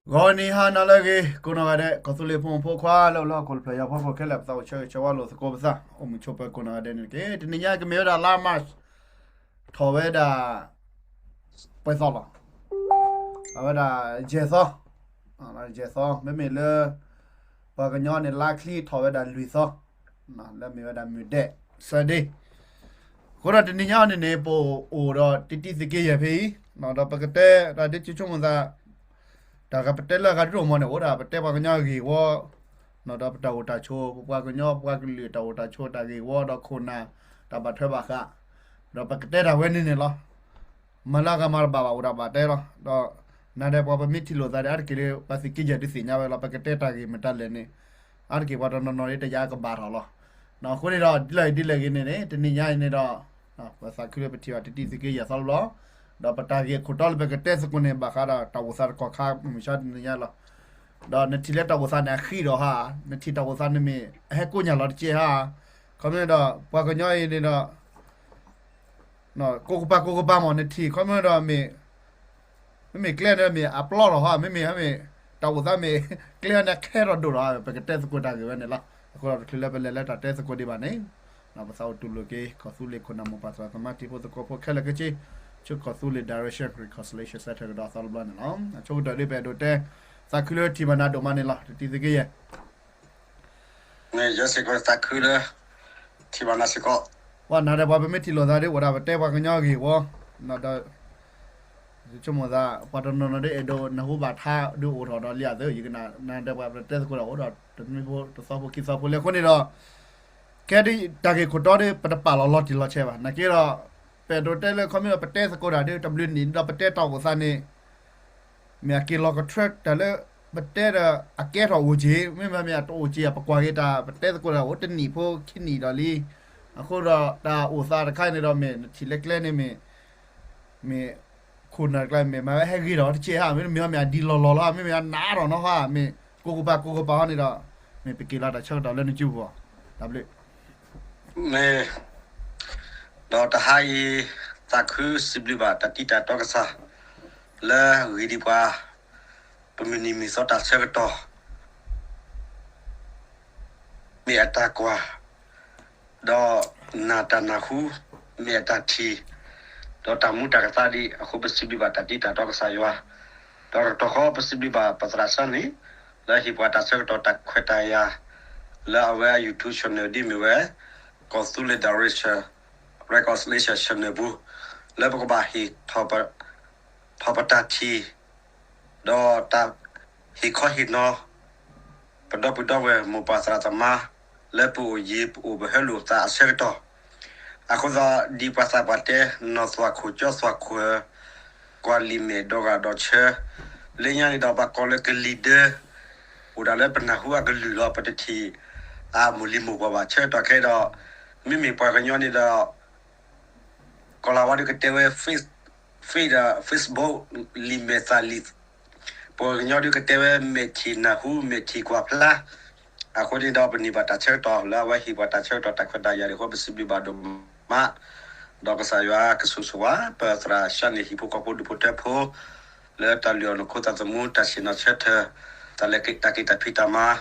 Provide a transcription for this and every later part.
ဂီၤနံၤဟါနၤလၢအဂ့ၤ ကိးနီၢ်ဂၤဒဲး ကီၢ်သူလ့ၤဖိမုၣ်ဖိခွါလၢအိၣ်လၢဟီၣ်ခိၣ်တဖျၢၣ်ယီၤဖီခိၣ်ခဲလၢာ် ပသးအိၣ်ဆၢဂ့ၤဆၢဝါလိာ်သကိးပသး အိၣ်မုာ်ဆိးပၢၤကိးနီၢ်ဂၤဒဲးန့ၣ်တက့ၢ်. တနံၤညါကမ့ၢ်ဝဲဒၣ်လါ March ထီၣ်ဝဲဒၣ် ပှဲၤသီလီၤ. အဝဲဒၣ် ယဲၢ်သီ, ယဲၢ်သီ မ့မ့ၢ်လၢ ပှၤကညီန့ၣ် လါချံထီၣ်ဝဲဒၣ်လွံၢ်သီ, လၢမ့ၢ်ဝဲဒၣ်မုၢ်ဒဲး Sunday. အဃိဒီးတနံၤညါအံၤန့ၣ်န့ၣ် ပအိၣ်ဒီးတံတံသုးက့ယဲၢ်ဖဲအံၤ, ဒီးပကတဲတၢ်ဒ်ဆိကမိၣ်သး တၢ်ဂၤပတဲလၢအဂၤဒိၣ်မးန့ၣ် အိၣ်ဒၣ်ပတဲပှၤကညီဂ့ၢ်ဝီ, ဒီးပတၢ်အိၣ်တၢ်ဆိး ပပှၤကညီပှၤကလုာ်တၢ်အိၣ်တၢ်ဆိးတၢ်ဂ့ၢ်ဝီဒီးခိၣ်နၢ် တၢ်ဘၣ်ထွဲဘၣ်ဃး, ဒီးပကတဲတၢ်ဝဲန့ၣ်န့ၣ်လီၤ. မၤလၢအဂၤမၤတဘၣ်ဘၣ် အိၣ်ဒၣ်ဘၣ်တဲလီၤ. ဒီးနၤဒီးပှၤပမ့ၢ်ထံၣ်လိာ်သးဒီး အါတက့ၢ်လၢပှၤသုးက့ယဲၢ်ဒုးသ့ၣ်ညါဝဲလီၤ. ပကတဲတၢ်ဂ့ၢ်မတၤလဲၣ်န့ၣ် အါတက့ၢ်ပှၤတနီၤနီၤဒ်တယါ ကဘၣ်ထီၣ်လီၤ. အဃိန့ၣ်ဒီး ဒ်လဲၣ်ဒ်လဲၣ်ဂ့ၤန့ၣ်န့ၣ် တနံၤညါအံၤန့ၣ်ဒီး ပသးခုလၢပထံၣ်ဘၣ်တံတံသုးက့ယဲၢ်သီလီၤ. ဒီးပတၢ်ဂ့ၢ်အခိၣ်တီလၢပကတဲသကိးန့ၣ် ဘၣ်ဃးဒီးတၢ်အိၣ်သးတကီၢ်ခါ မုၢ်မဆါတနံၤညါလီၤ. ဒီးနထံၣ်လၢတၢ်အိၣ်သးန့ၣ် အဃံဒီးဟါ, နထံၣ်တၢ်အိၣ်သးန့ၣ်မ့ၢ် အဟဲကိးညၣ်လီၤတကဲဟါ, ခီမ့ၢ်ဒီး ပှၤကညီအံၤန့ၣ်ဒီး ကိးကပၤကိးကပၤမ့ၢ် နထံၣ်ခီမ့ၢ်ဒီး မ့မ့ၢ်ကျဲန့ၣ်မ့ၢ်အပျီလီၤဟါ, မ့မ့ၢ် မ့မ့ၢ် တၢ်အိၣ်သးမ့ၢ် ကျဲန့ၣ်ခဲထီၣ်ဒိၣ်လီၤ, ပကတဲသကိးတၢ်ဂ့ၢ်ဝဲန့ၣ်လီၤ. အဃိဒီးတချုးလၢပလဲၤလၢတၢ်တဲသကိးဒံးဘၣ်န့ၣ် ပသးအိၣ်တူၢ်လိာ်က့ၤ ကီၢ်သူလ့ၤခိၣ်နၢ်မိၢ်ပၢ်သရၣ်သမါတံၤဖိသကိးဖိခဲလၢာ်ခဲဆ့ ဆူကီၢ်သူလ့ၤ Direction Reconciliation Centre ကဒီးအသီတဘျီန့ၣ်လီၤ. အဆိကတၢၢ်ဒ်ပအဲၣ်ဒိးတဲ သးခုလၢထံၣ်ဘၣ်နၤဒိၣ်မးန့ၣ်လီၤ. တံတံသုးက့ယဲၢ် ယဲစ့ၢ်ကီးသးခုလၢ ထံၣ်ဘၣ်နၤစ့ၢ်ကီး. ပှၤနၤဒီးပှၤပမ့ၢ်ထံၣ်လိာ်သးဒီး အိၣ်ဒၣ်ပတဲပှၤကညီဂ့ၢ်ဝီ, ဒီး ဆိကမိၣ်သး ပှၤတနီၤနီၤဒီးအဲၣ်ဒိးနၢ်ဟူဘၣ်ထါဒီးအိၣ်ထီၣ်ဒီးလံအသး ယကနၣ်နၤဒီးပှၤပတဲသကိးဒီးအိၣ်ဒီး တနွံဖိတသီဖိခံသီဖိလၢအဃိန့ၣ်ဒီး ကဲဒ်တၢ်ဂ့ၢ်ခိၣ်တီဒီး ပတပာ်လီၤလီၤတံၢ်လီၤဆဲးဘၣ် နာ်က့ဒီး ပအဲၣ်ဒိးတဲလၢခီမ့ၢ်ဒီးပတဲသကိးတၢ်ဒီး တဘျုးနံၣ်ဒီးပတဲတၢ်အိၣ်သးန့ၣ် မ့ၢ်အက့ၤလီၤကထြၢတၢ်လၢ ပတဲဒီးအကဲထီၣ်အိၣ်က့ၤ မ့မ့ၢ်မ့ၢ်အတအိၣ်က့ၤ ပကွၢ်က့ၤတၢ် ပတဲသကိးတၢ်အိၣ်တနံၣ်ဖိခံနံၣ်ဒီးလံ. အဃိဒီးတၢ်အိၣ်သးတခါန့ၣ်ဒီး မ့ၢ်နထံၣ်လၢကျဲန့ၣ်မ့ၢ် မ့ၢ်ခိၣ်နၢ်တကျါ မ့ၢ်မၤဝဲဟဲဂ့ၤထီၣ်တကဲဟါ မ့မ့ၢ်မ့ၢ်အဒံးလီၤလီၤလီၤ မ့မ့ၢ်အနးထီၣ်နီၤဟါ မ့ၢ်ကိးကပၤကိးကပၤဟီန့ၣ်ဒီး မ့ၢ်ပက့ၤလီၤတၢ်ဆၢကတီၢ်လၢနစုပူၤ တၢ်ဘျုး မ့ၢ် ဒီးတဟါအံၤ သးခုစံးဘျုးဘၣ်တၢ်တံၢ်တၢ်တီကစၢ် လၢဂ့ၤဒံးပှၤ ပမုၢ်နံၤမုၢ်သီတၢ်ဆၢကတီၢ် မ့ၢ်အတၢ်ကွၢ် ဒီးနၢ်တၢ်နၢ်ဟူ မ့ၢ်အတၢ်ထံၣ် ဒီးတၢ်မူတၢ်ကသါဒံးအဃိ ပစံးဘျုးဘၣ်တၢ်တံၢ်တၢ်တီကစၢ်ယွၤ ဒီးတကတီၢ်ဃီ ပစံးဘျုးဘၣ်ပသရၣ်စၢ်န့ၣ် လၢဟ့ၣ်ပှၤတၢ်ဆၢကတီၢ်တၢ်ခွဲးတၢ်ယာ် လၢအဝဲအ YouTube channel ဒ်မ့ၢ်ဝဲ ကီၢ်သူလ့ၤ Direction Reconciliation Channel ပူၤ လၢပကဘၣ်ဟ့ၣ်ထီၣ်ပ ထီၣ်ပတၢ်ထံၣ် ဒီးတၢ်ဟ့ၣ်ခီဟ့ၣ်နီၤ ပဒီပုၢ်ဒီဝဲၢ်မိၢ်ပၢ်သရၣ်သမါ လၢပအိၣ်ယံၤပအိၣ်ပဟၢလိာ်သးအဆၢကတီၢ် အဃိသတး ဒ်ပှၤသးပှၢ်တဲ နီၢ်သွၣ်ခိၣ်ကၠီသွၣ်ခိၣ်ဧၢ ကွၢ်လံာ်မဲာ်ဒီဂၤဒီးဆၢ လၢညါန့ၣ်ဒီးပှၤကိးလၢကလံၤဒၢ အိၣ်ဒၣ်လၢပနၢ်ဟူအကလုၢ်လီၤ ပတထံၣ်အမိၢ်လံၤမိၢ်ပှၢ်ဘၣ်ဆၢကတီၢ်ခဲအံၤဒီး မ့မ့ၢ်ပှၤကညီန့ၣ်ဒီး ကီၢ်လၤဝါဒုးကတဲဝဲ Face ဒီး Facebook လံာ်မဲာ်သၣ်လံာ် ပှၤကညီဒုးကတဲဝဲမဲာ်ထံၣ်နၢ်ဟူ မဲာ်ထံၣ်ကွၢ်ဖျါ အဃိန့ၣ်ဒီး ပန့ၢ်ဘၣ်တၢ်ဆၢကတီၢ်လၢအဝဲဟ့ၣ်ပှၤတၢ်ဆၢကတီၢ်တၢ်ခွဲးတၢ်ယာ်ဒံးအဃိ ပစံးဘျုးဘၣ်ဒိၣ်မး ဒီးကစၢ်ယွၤကဆိၣ်ဂ့ၤဆိၣ်ဝါ ပသရၣ်စၢ်န့ၣ် ဟံၣ်ဖိဃီဖိဒူၣ်ဖိထၢဖိ လၢတၢ်လုၢ်အီၣ်နီၢ်ခိသးသမူ တၢ်ဆ့ၣ်နီၤဆၢထၢၣ် တၢ်လဲၤတၢ်က့ၤတၢ်ဖံးတၢ်မၤ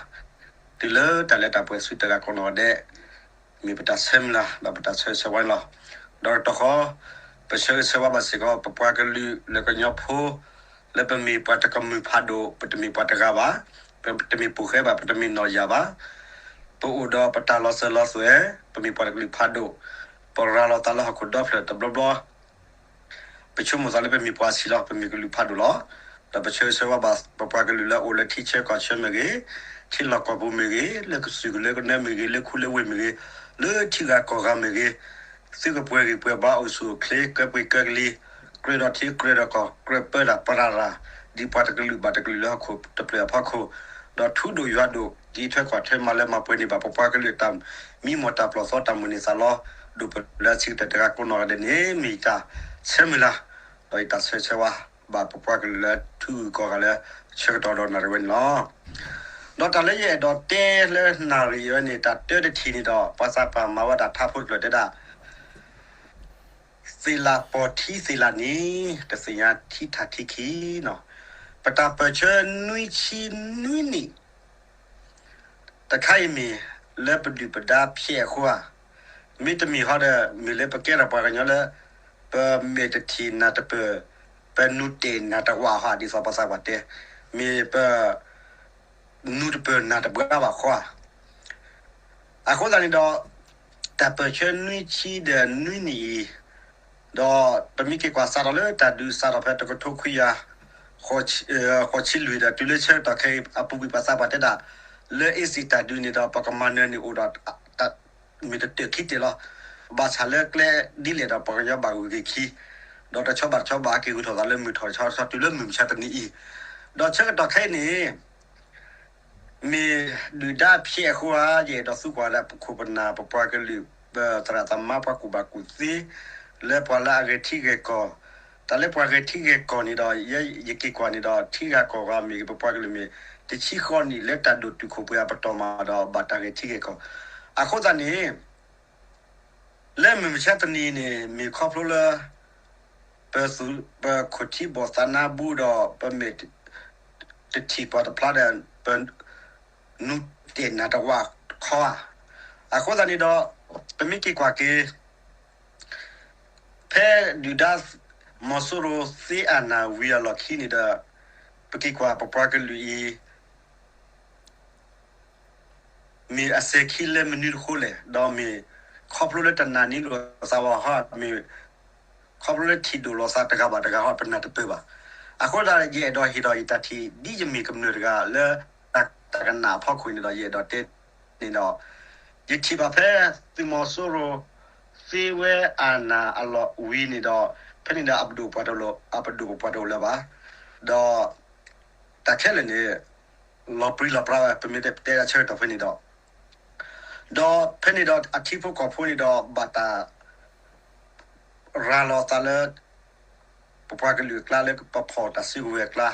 တုၤလၢတၢ်လၢတၢ်ပှဲၤဆူတဂၤကိးနီၢ်ဂၤဒဲး မ့ၢ်ပတၢ်ဆၢမုၢ်လၢ် ဒီးပတၢ်ဆၢဂ့ၤဆၢဝါန့ၣ်လီၤ. ဒီးတကတီၢ်ဃီ ပဆၢဂ့ၤဆၢဝါဘၣ်စ့ၢ်ကီး ပပှၤကလုာ်လၢကညီဖိ လၢပမ့ၢ်ပှၤတကမုာ်ဖးဒိၣ် ပတမ့ၢ်ပှၤတဂၤဘၣ်, ပတမ့ၢ်ပိာ်ဃဲဘၣ်, ပတမ့ၢ်နီၢ်ယၢ်ဘၣ်, ပအိၣ်ဒီးပတၢ်လီၤစၢၤလီၤသွဲၣ်, ပမ့ၢ်ပှၤတကလုာ်ဖးဒိၣ်, ပရၤလီၤသးလၢဟီၣ်ခိၣ်ဒီဖျၢၣ်တဘျီဘျီ ပဆိကမိၣ်သးလၢပမ့ၢ်ပှၤဆံးလီၤ, ပမ့ၢ်ကလုာ်ဖးဒိၣ်လီၤ. ဒီးပဆၢဂ့ၤဆၢဝါဘၣ် ပပှၤကလုာ်လၢအအိၣ်လၢထံဆၢကီၢ်ဆၢမ့ၢ်ဂ့ၤ, ထံလီၢ်ကီၢ်ပူၤမ့ၢ်ဂ့ၤ, လၢကစၢၢ်ကလၢကနၢမ့ၢ်ဂ့ၤ, လၢခူလၢဝ့ၢ်မ့ၢ်ဂ့ၤ, လၢထံဂၤကီၢ်ဂၤမ့ၢ်ဂ့ၤ, သုကပှဲၤဂံၢ်ပှဲၤဘါ အိၣ်ဆူၣ်အိၣ်ချ့ ကဲပှ့ၤကဲကလံၤ, ကြၢးဒီးထံကြၢးဒီးကီၢ် ကြၢးပၢတၢ်ပြးတၢ် ဒ်ပှၤတကလုာ်ဘၣ်တကလုာ်လၢဟီၣ်ခိၣ်တဖျၢၣ်အဖီခိၣ်, ဒီးထူဒိၣ်ယွၤဒိၣ် ဒ်ထွဲကွၢ်ထွဲမၤလၢမၤပှဲၤန့ၢ်ဘၣ် ပပှၤကလုာ်အတၢ်မံမီၢ်တၢ်ပျီၢ်သီတၢ်မိၣ်န့ၢ်သးလီ ဒိၣ်ပလၢအဆံးကတၢၢ်တဂၤကိးနီၢ်ဂၤဒဲးန့ၣ် မ့ၢ်ယတၢ်ဆၢမုၢ်လၢ် ဒီးယတၢ်ဆၢဂ့ၤဆၢဝါဘၣ်ပပှၤကလုာ်လၢထူဂုၤကီၢ်ဂၤလၢဆၢကတီၢ်ဒီးနၣ်ရံၣ်ဝဲန့ၣ်လီၤ. ဒီးတၢ်လၢယအဲၣ်ဒိးတဲလၢနၣ်ရံၣ်ဝဲန့ၣ် တၢ်တၢတထံၣ်န့ၣ်ဒီး ပှၤသးပှၢ်မၤဝဲဒၣ်ထါဖိတဖျၢၣ်တဲဒၣ် သ့ၣ်လၣ်ပီၢ်ထံသ့ၣ်လၣ်န့ၣ် တသ့ၣ်ညါထံထးထံခံနီၤ. ပတၢ်ပၢၢ်ဆၢနွံဆံနွံနံၣ် တခါအံၤမ့ၢ်လၢပဒုၣ်ပဒါဖျဲးအဃိဧါ, မ့တမ့ၢ်ဟီဒီး မ့ၢ်လၢပကဲထီၣ်ပှၤကညီလၢ ပမဲာ်တထံၣ်နၢ်တပၢၢ်, ပနူၤတဲာ်နၢ်တဝးဟီ ဒ်သိးပှၤသးပှၢ်တဲ, မ့ၢ်ပ နူၤတပၢၢ်နၢ်တဘှါဘၣ်ဃီဧါ. အဃိသတးန့ၣ်ဒီး တၢ်ပၢၢ်ဆၢနွံဆံဒီးနွံနံၣ်အံၤ, ဒီးပမ့ၢ်က့ၤကွၢ်စးထီၣ်လၢတၢ်ဒုးစးထီၣ်ဖဲတကထိခွံကယၤ ဃိးဆံလွံၢ်ဒီး တုၤလၢဆၢကတီၢ်ခဲအံၤအပူၤကွံာ် ပှၤသးပှၢ်တဲဒၣ် လၢအ့စံၣ်တၢ်ဒုးန့ၣ်ဒီး ပကမၤနၢၤန့ၣ်အိၣ်ဒီး မ့ၢ်တတၢၢ်ခံတၢၢ်လီၤ. ဘၣ်ဆၣ်လၢကျဲဒ်လဲၣ်ဒီး ပှၤကညီဘၣ်ဂုာ်က့ၤခံ, ဒီးတဆီဘၣ်တဆီဘၣ်က့ၤဂုာ်ထီၣ်သးလၢမုၢ်ထီၣ်ဆီဆီတုၤလၢမုၢ်မဆါတနံၤအံၤ, ဒီးဆၢကတီၢ်ခဲအံၤန့ၣ် မ့ၢ်ဒုၣ်ဒါဖျဲးအဃိဧါ, ယအဲၣ်ဒိးသံကွၢ်ဒၣ်ပခိၣ်ပနၢ် ပပှၤကလုာ် ပသရၣ်သမါ ပှၤကူၣ်ဘၣ်ကူၣ်သ့ လၢပှၤလၢအဂဲၤထံဂဲၤကီၢ်, တၢ်လၢပှၤဂဲၤထံဂဲၤကီၢ်န့ၣ်ဒီး ယက့ၤကွၢ်န့ၣ်ဒီး ထံဂၤကီၢ်ဂၤမ့ၢ်ဂ့ၤ ပပှၤကလုာ်မ့ၢ် တဆံဃိးနံၣ်လၢတၢ်ဒိၣ်တုာ်ခိၣ်ပှဲၤအပတီၢ်မးဒီး ဘၣ်တၢ်ဂဲၤထံဂဲၤကီၢ်, အဃိသတးန့ၣ် လၢမုၢ်မဆါတနံၤန့ၣ် မ့ၢ်ခီဖျိလၢ ပသူ ပခိၣ်ထံဘီၣ်သးနါဘိဒီး ပမဲာ်တထံၣ်ပှၤတဖျါဒီး ပနူၤတဲာ်နၢ်တဝးခီဧါ. အဃိသတးန့ၣ်ဒီး ပမ့ၢ်က့ၤကွၢ်က့ၤ ဖဲဒုၣ်ဒါ မီၤစိရိၤသ့အနၢ်ဝံၤအလီၢ်ခံန့ၣ်ဒီး ပက့ၤကွၢ်ပပှၤကလုာ်အံၤ မ့ၢ်အစဲၤခံလၢမနုၤတဃိလဲၣ်, ဒီးမ့ၢ်ခီဖျိလၢတနာ်န့ၢ်လိာ်သးဘၣ်ဟီ, မ့ၢ်ခီဖျိလၢထံၣ်ဒိၣ်လိာ်သးတဂၤဘၣ်တဂၤဟီ ပနၢ်တပၢၢ်ဘၣ်. အဃိသတး ယအဲၣ်ဒိးဟ့ၣ်ထီၣ်ယတၢ်ထံၣ် ဒ်ယမ့ၢ်ကမျၢၢ်တဂၤလၢ တၢ်ကနၣ်အဖီခိၣ်န့ၣ်ဒီး ယအဲၣ်ဒိးတဲန့ၣ်ဒီး ယထံၣ်ဘၣ်ဖဲသုးမီၤစိရိၤ သ့ဝဲအနၢ်အလီၢ်ဝံၤန့ၣ်ဒီး ဖဲန့ၣ်ဒီးအပဒိၣ်ပပှၢ်တအိၣ်လၢၤဘၣ်. ဒီး တၢ်ခဲလၢာ်န့ၣ် လီၤပြံလီၤပြါဝဲ ပမ့ၢ်တဲဒၣ်ဆၢကတီၢ်ဖဲန့ၣ်ဒီး ဒီးဖဲန့ၣ်ဒီးအထံဖိကီၢ်ဖိန့ၣ်ဒီး ဘၣ်တၢ် ရၤလီၤသးလၢ ပပှၤကလုာ်အကျါလၢပဖီၣ်တၢ်စုကဝဲၤအကျါ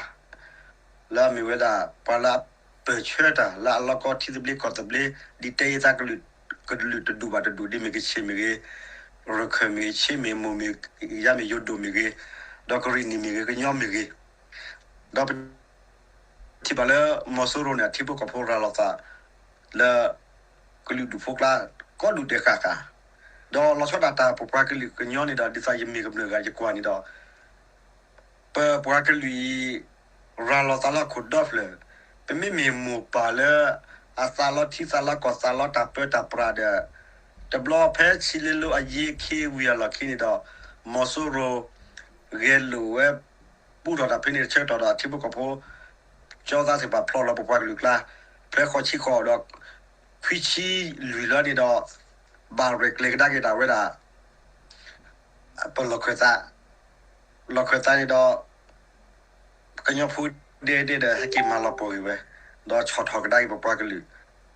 လၢအမ့ၢ်ဝဲဒၣ် ပှၤလၢအပၢၢ်ဆၢတၢ်လၢအလီၢ်ကီထံသဘျ့ကီၢ်သဘျ့ ဒ်တဲအသးကလုာ် ကလုာ်တဒူၣ်ဘၣ်တဒူၣ် ဒ်မ့ၢ်ကဆ့ၣ်မ့ၢ်ဂ့ၤ, ရခၢၣ်မ့ၢ်ဂ့ၤ, ခ့မ့ၢ်မိၢ်မ့ၢ်ဂ့ၤ, ယါမ့ၢ်ယိၤဒိၣ်မ့ၢ်ဂ့ၤ, ဒီးကရံၣ်နံၣ်မ့ၢ်ဂ့ၤ, ကညီမ့ၢ်ဂ့ၤ, ဒီးပ ထံၣ်ဘၣ်လၢမီၤစိရိၤန့ၣ် အထံဖိကီၢ်ဖိရၤလီၤသး လၢ ကလုာ်ဒူၣ်ဖိကျါ ကီဒူၣ်ဒဲးဃာ်ဃာ်, ဒီးလီၤဆီဒၣ်တၢ်ပပှၤကလုာ်ကညီန့ၣ်ဒီး ဒ်သိးယမ့ၢ်ကမျၢၢ်ဂၤယကွၢ်န့ၣ်ဒီး ပပှၤကလုာ်အံၤ ရၤလီၤသးလၢဟီၣ်ခိၣ်ဒီဖျၢၣ်, ပမ့မ့ၢ်မိၢ်ပၢ်လၢ အသးလီထံသးလီကီၢ်သးလီတၢ်ပၢတၢ်ပြးဒီး တဘျီဖဲဆံလ့လိအယ့ခ့ဝံၤအလီၢ်ခံန့ၣ်ဒီး မီၤစိရိၤ ဂဲၤလိာ်ဝဲ ပူထီၣ်တၢ်ဖဲန့ၣ်ဆၢကတီၢ်ဒီး အထံဖိကီၢ်ဖိ ကၠီသးသ့ၣ်တဖၣ်ဖျိးလီၤပပှၤကလုာ်ကျါ ဖဲဃိးဆံဃိးဒီး ခွံဆံလွံၢ်လီၤန့ၣ်ဒီး ဘၣ်ရဲၣ်ကျဲၤကဒါက့ၤဒၣ်ဝဲဒၣ် ပလီၢ်ခၢၣ်သး, လီၢ်ခၢၣ်သးန့ၣ်ဒီး ကညီဖိဒဲဒဲဒီး ဟဲက့ၤမၤလီၤပှီၢ်က့ၤဝဲ, ဒီးဆီၣ်ထီၣ်ကဒါက့ၤပပှၤကလုာ်,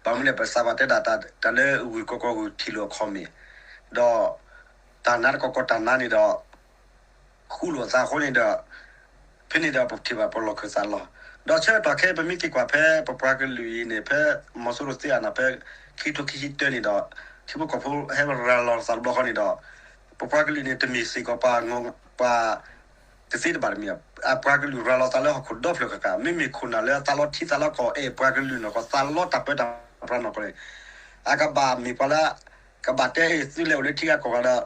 ဘၣ်မနုၤလဲၣ် ပစးဘၣ်တဲဒၣ်တၢ်လၢဂုၢ်ကီကီဂုၢ်ထံၣ်လိာ်အခီၣ်မ့ၢ်, ဒီး တၢ်နါတကီကီတၢ်နါန့ၣ်ဒီး ဃူလိာ်သးအဃိန့ၣ်ဒီး ဖဲန့ၣ်ဒီးပထံၣ်ဘၣ်ပလီၢ်ခၢၣ်သးလီၤ. ဒီးဆၢကတီၢ်ခဲအံၤ ပမ့ၢ်က့ၤကွၢ်ဖဲပပှၤကလုာ်အံၤန့ၣ် ဖဲမီၤစိရိၤသ့အနၢ်ဖဲ ခံကထိခံဆံတၢန့ၣ်ဒီး ထံဖိကီၢ်ဖိဟဲရၤလီၤသးတဘျီဃီန့ၣ်ဒီး ပပှၤကလုာ်န့ၣ် တမ့ၢ်စ့ၢ်ကီးပှၤ ပှၤ ကသ့တဘၣ်တမံၤ, အပှၤကလုာ်ရၤလီၤသးလၢဟီၣ်ခိၣ်ဒီဖျၢၣ်ဃၣ်ဃၣ်, မ့မ့ၢ်ခိၣ်နၢ်လၢသးလီထံသးလီကီၢ် အဲၣ်ပှၤကလုာ်နီၢ်ကီၢ်သးလီတၢ်ပၢတၢ်ပြးနီၢ်ကီၢ်န့ၣ်, အကဘၣ်မ့ၢ်ပှၤလၢ ကဘၣ်တဲအီၤ သုလဲၤအိၣ်လၢထံဂၤကီၢ်ဂၤ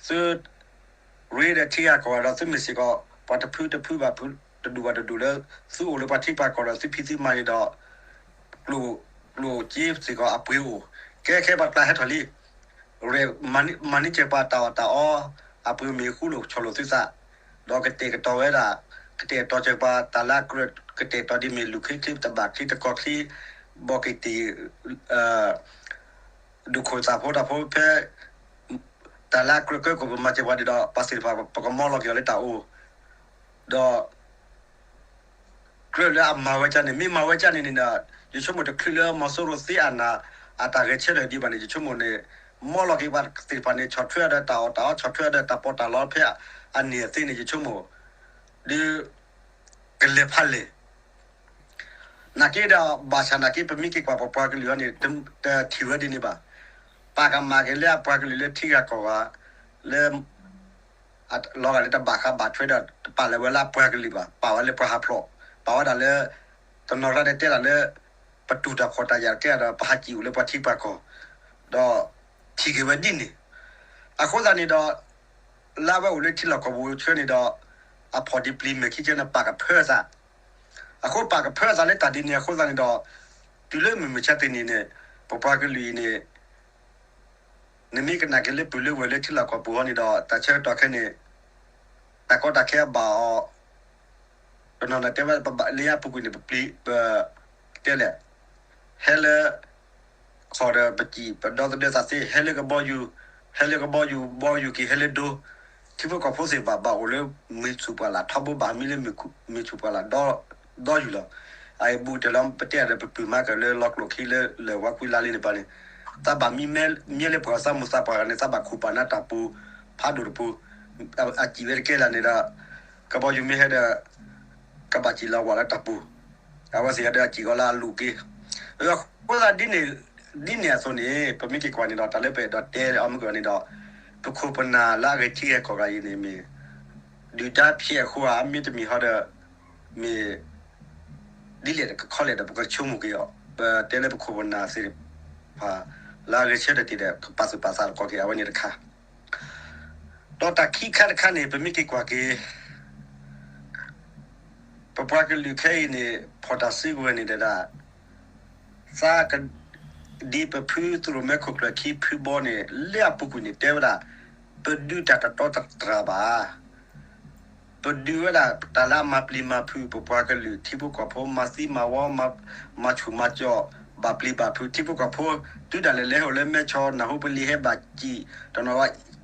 ဒီး သု ရ့ဒီးထံဂၤကီၢ်ဂၤဒီး သုမ့ၢ်စ့ၢ်ကီး ပှၤတဖုတဖုဘၣ်ဖု တဒူၣ်ဘၣ်တဒူၣ်လၢ သုအိၣ်လၢပှၤထံပှၤကီၢ်ဒီး သုဖံးသုမၤန့ၣ်ဒီး ကျိၣ်စ့စ့ၢ်ကီးအပှ့ၤအိၣ်, ကဲခဲပှၤကျါဟဲထီၣ်လံ ရဲၣ် မၤန့ၢ်စၢၤပှၤတၢ်အီၣ်တၢ်အီ အပှ့ၤမ့ၢ်ဃူလိာ်ဆီၣ်လိာ်သုသး, ဒီးကတဲာ်ကတီၤဝဲဒၣ် ကတဲာ်ကတီၤစၢၤပှၤတၢ်လၢအကြၢး ကတဲာ်ကတီၤဒ်မ့ၢ်လူၢ်ချ့ချ့ တဘၣ်ချ့တကီၢ်ချ့ ဘီက့ၤတံၢ် ဒိၣ်ခိၣ်သၣ်ဖိတၢ်ဖိဖဲ တၢ်လၢအကြၢးကၢကိၣ်ပမၤစၢၤပှၤဒံးဒီး ပှၤသ့ၣ်တဖၣ် ပကမီလီၤက့ၤအီၤလၢတၢ်အိၣ်, ဒီး ကြၢးလၢအမၤဝဲကၢ်န့ၣ် မ့ၢ်မၤဝဲကၢ်န့ၣ်န့ၣ်ဒီး ယဆိကမိၣ်တချုးလၢမီၤစိရိၤသ့အနၢ် အတၢ်ဂဲၤဆၢထၢၣ်ဒံးဘၣ်န့ၣ် ယဆိကမိၣ်န့ၣ် မီလီၤက့ၤပှၤသ့ၣ်တဖၣ်န့ၣ် ဆီၣ်ထွဲအီၤဒီးတၢ်အီၣ်တၢ်အီ ဆီၣ်ထွဲအီၤဒီးတၢ်ပီးတၢ်လီဖဲအန့ၣ်အသ့န့ၣ် ယဆိကမိၣ် ဒ် ကလဲၤဖးလဲၢ် နာ်က့ဒီး ဘၣ်ဆၣ်နာ်က့ ပမ့ၢ်က့ၤကွၢ်ပပှၤကလုာ်အံၤန့ၣ် တထံၣ်ဝဲဒ်န့ၣ်ဘၣ်. ပာ်ကမၣ်က့ၤလၢအပှၤကလုာ်လၢထံဂၤကီၢ်ဂၤ လၢ လီၤဂာ်လၢတဘၣ်ဃးဘၣ်ထွဲဒီး တပာ်လၢၤဝဲလၢအပှၤကလုာ်ဘၣ်, ပာ်ဝဲလၢပှၤဟးဖျိး ပာ်ဝဲဒၣ်လၢ တနီၤရၣ်ဒဲးတဲဒၣ်လၢ ပတူၢ်တၢ်ဖှီၣ်တၢ်ယာ်တကဲဒီး ပဟးစံၣ်အိၣ်လၢပှၤထံပှၤကီၢ်, ဒီးထံၣ်က့ၤဝဲဒ်န့ၣ်, အဃိသတးန့ၣ်ဒီး လၢအဝဲအိၣ်လၢထံလီၢ်ကီၢ်ပူၤဆၢန့ၣ်ဒီး အဖှီၣ်ဒံပျံၤမဲာ်ခံကဲန့ၣ် ပာ်ကဖၢအသး, အဃိပာ်ကဖၢအသးလၢတၢ်ဒ်န့ၣ်အဃိသတးန့ၣ်ဒီး တုၤလၢမုၢ်မဆါတနံၤန့ၣ် ပပှၤကလုာ်အံၤန့ၣ် နမ့ၢ်ကနၣ်က့ၤလၢပုၢ်လၢဝဲၢ်လၢထံလီၢ်ကီၢ်ပူၤဟီန့ၣ်ဒီး တၢ်ဆၢကတီၢ်ခဲန့ၣ် တၢ်ကီတၢ်ခဲအဘၣ်အီၤ, တနီၤနီၤတဲဝဲ လၢညါပူၤကွံာ်န့ၣ် ပပျံၤ ပတဲလဲၣ်, ဟဲလၢ ခီၣ်ဒီးပစံၣ် ပဒီသဒၢသးသ့ ဟဲလၢကဘီယူၤ, ဟဲလၢကဘီယူၤ ဘီယူၤက့ၤ ဟဲလၢဒိ, ထံဖိကီၢ်ဖိသ့ၣ်တဖၣ် ဘၣ်အိၣ်လၢမုၢ်ဆူၣ်ပှၢ်လၢ် ထီဘိဘၣ်မံလၢမုၢ်ဆူၣ်ပှၢ်လၢ် ဒီယူၤလီၤ. အအံၤဘူးတဲလီၤ ပတဲဒီး ပပုၢ်မၤကၢၢ်လၢလီၤကျိၣ်ခံလၢလၢၢ်ဝါကွံလါလံန့ၣ်ပၤန့ၣ်, သးဘၣ်မံမ့ၢ်လၢပှၤသးမုာ်သးပှၢ်ဂၤန့ၣ် သးဘၣ်ခိၣ်ပာ်နါတၢ်ပူၤ ဖးဒိၣ်တပူၤ, အစံၣ်ဝဲတကဲလၢာ်န့ၣ်ဒီး ကဘီယူၤမ့ၢ်ဟဲဒီး ကဘၣ်စံၣ်လီၤဝးလၢတၢ်ပူၤ, အဝဲသ့ၣ်ဟဲဒီးအစံၣ်ဂီၤလၢအလူၤက့ၤ, အဃိသတးဒ်န့ၣ်အသိးန့ၣ် ပမ့ၢ်က့ၤကွၢ်န့ၣ်ဒီး တၢ်လၢပအဲၣ်ဒိးတဲအီၤမ့ၢ်ကန့ၣ်ဒီး ပခိၣ်ပနၢ်လၢအဂဲၤထံဂဲၤကီၢ်ဂၤအံၤန့ၣ်မ့ၢ် ဒုၣ်ဒါဖျဲးအဃိဧါ မ့တမ့ၢ်ဟီဒီး မ့ၢ် ဒ်လဲၣ်တခီလဲၣ်ဒီး ပကဆိကမိၣ်က့ၤအီၤ, ပတဲလၢပခိၣ်ပနၢ်သ့ၣ်တဖၣ် လၢအဂဲၤဆၢထၢၣ်တ့ၢ်ဒီး ကပာ်သူၣ်ပာ်သးတကီၢ်က့ၤ အဝဲန့ၣ်တခါ, ဒီးတၢ်ခံခါတခါန့ၣ် ပမ့ၢ်က့ၤကွၢ်က့ၤ ပပှၤကလုာ်ခဲအံၤန့ၣ် ဖီၣ်တၢ်စုကဝဲၤန့ၣ်ဒီး သးက ဒ်ပဖုသုးရိၣ်မဲခိၣ်ကျၢၢ်ခံဖုဘီန့ၣ် လၢအပူၤကွံာ်န့ၣ် တဲဝဲဒၣ် ပဒုးတၢ်တတီတတြၢ်ဘၣ်. ပဒုးဝဲဒၣ်တၢ်လၢအမၤပျံၤမၤဖုး ပပှၤကလုာ်ထံဖိကီၢ်ဖိ မၤသံမၤဝီ မၤဆူၣ်မၤကၠီၣ် ဘၣ်ပျံၤဘၣ်ဖုး ထံဖိကီၢ်ဖိ တုၤဒၣ်လဲာ်လဲၤအိၣ်လၢမဲဆီး နၢ်ဟူပလံၤဟဲဘၣ်စံၣ် တနီၤဝဲ တၢ်ဘၣ်တဲန့ၣ်ဘၣ်တ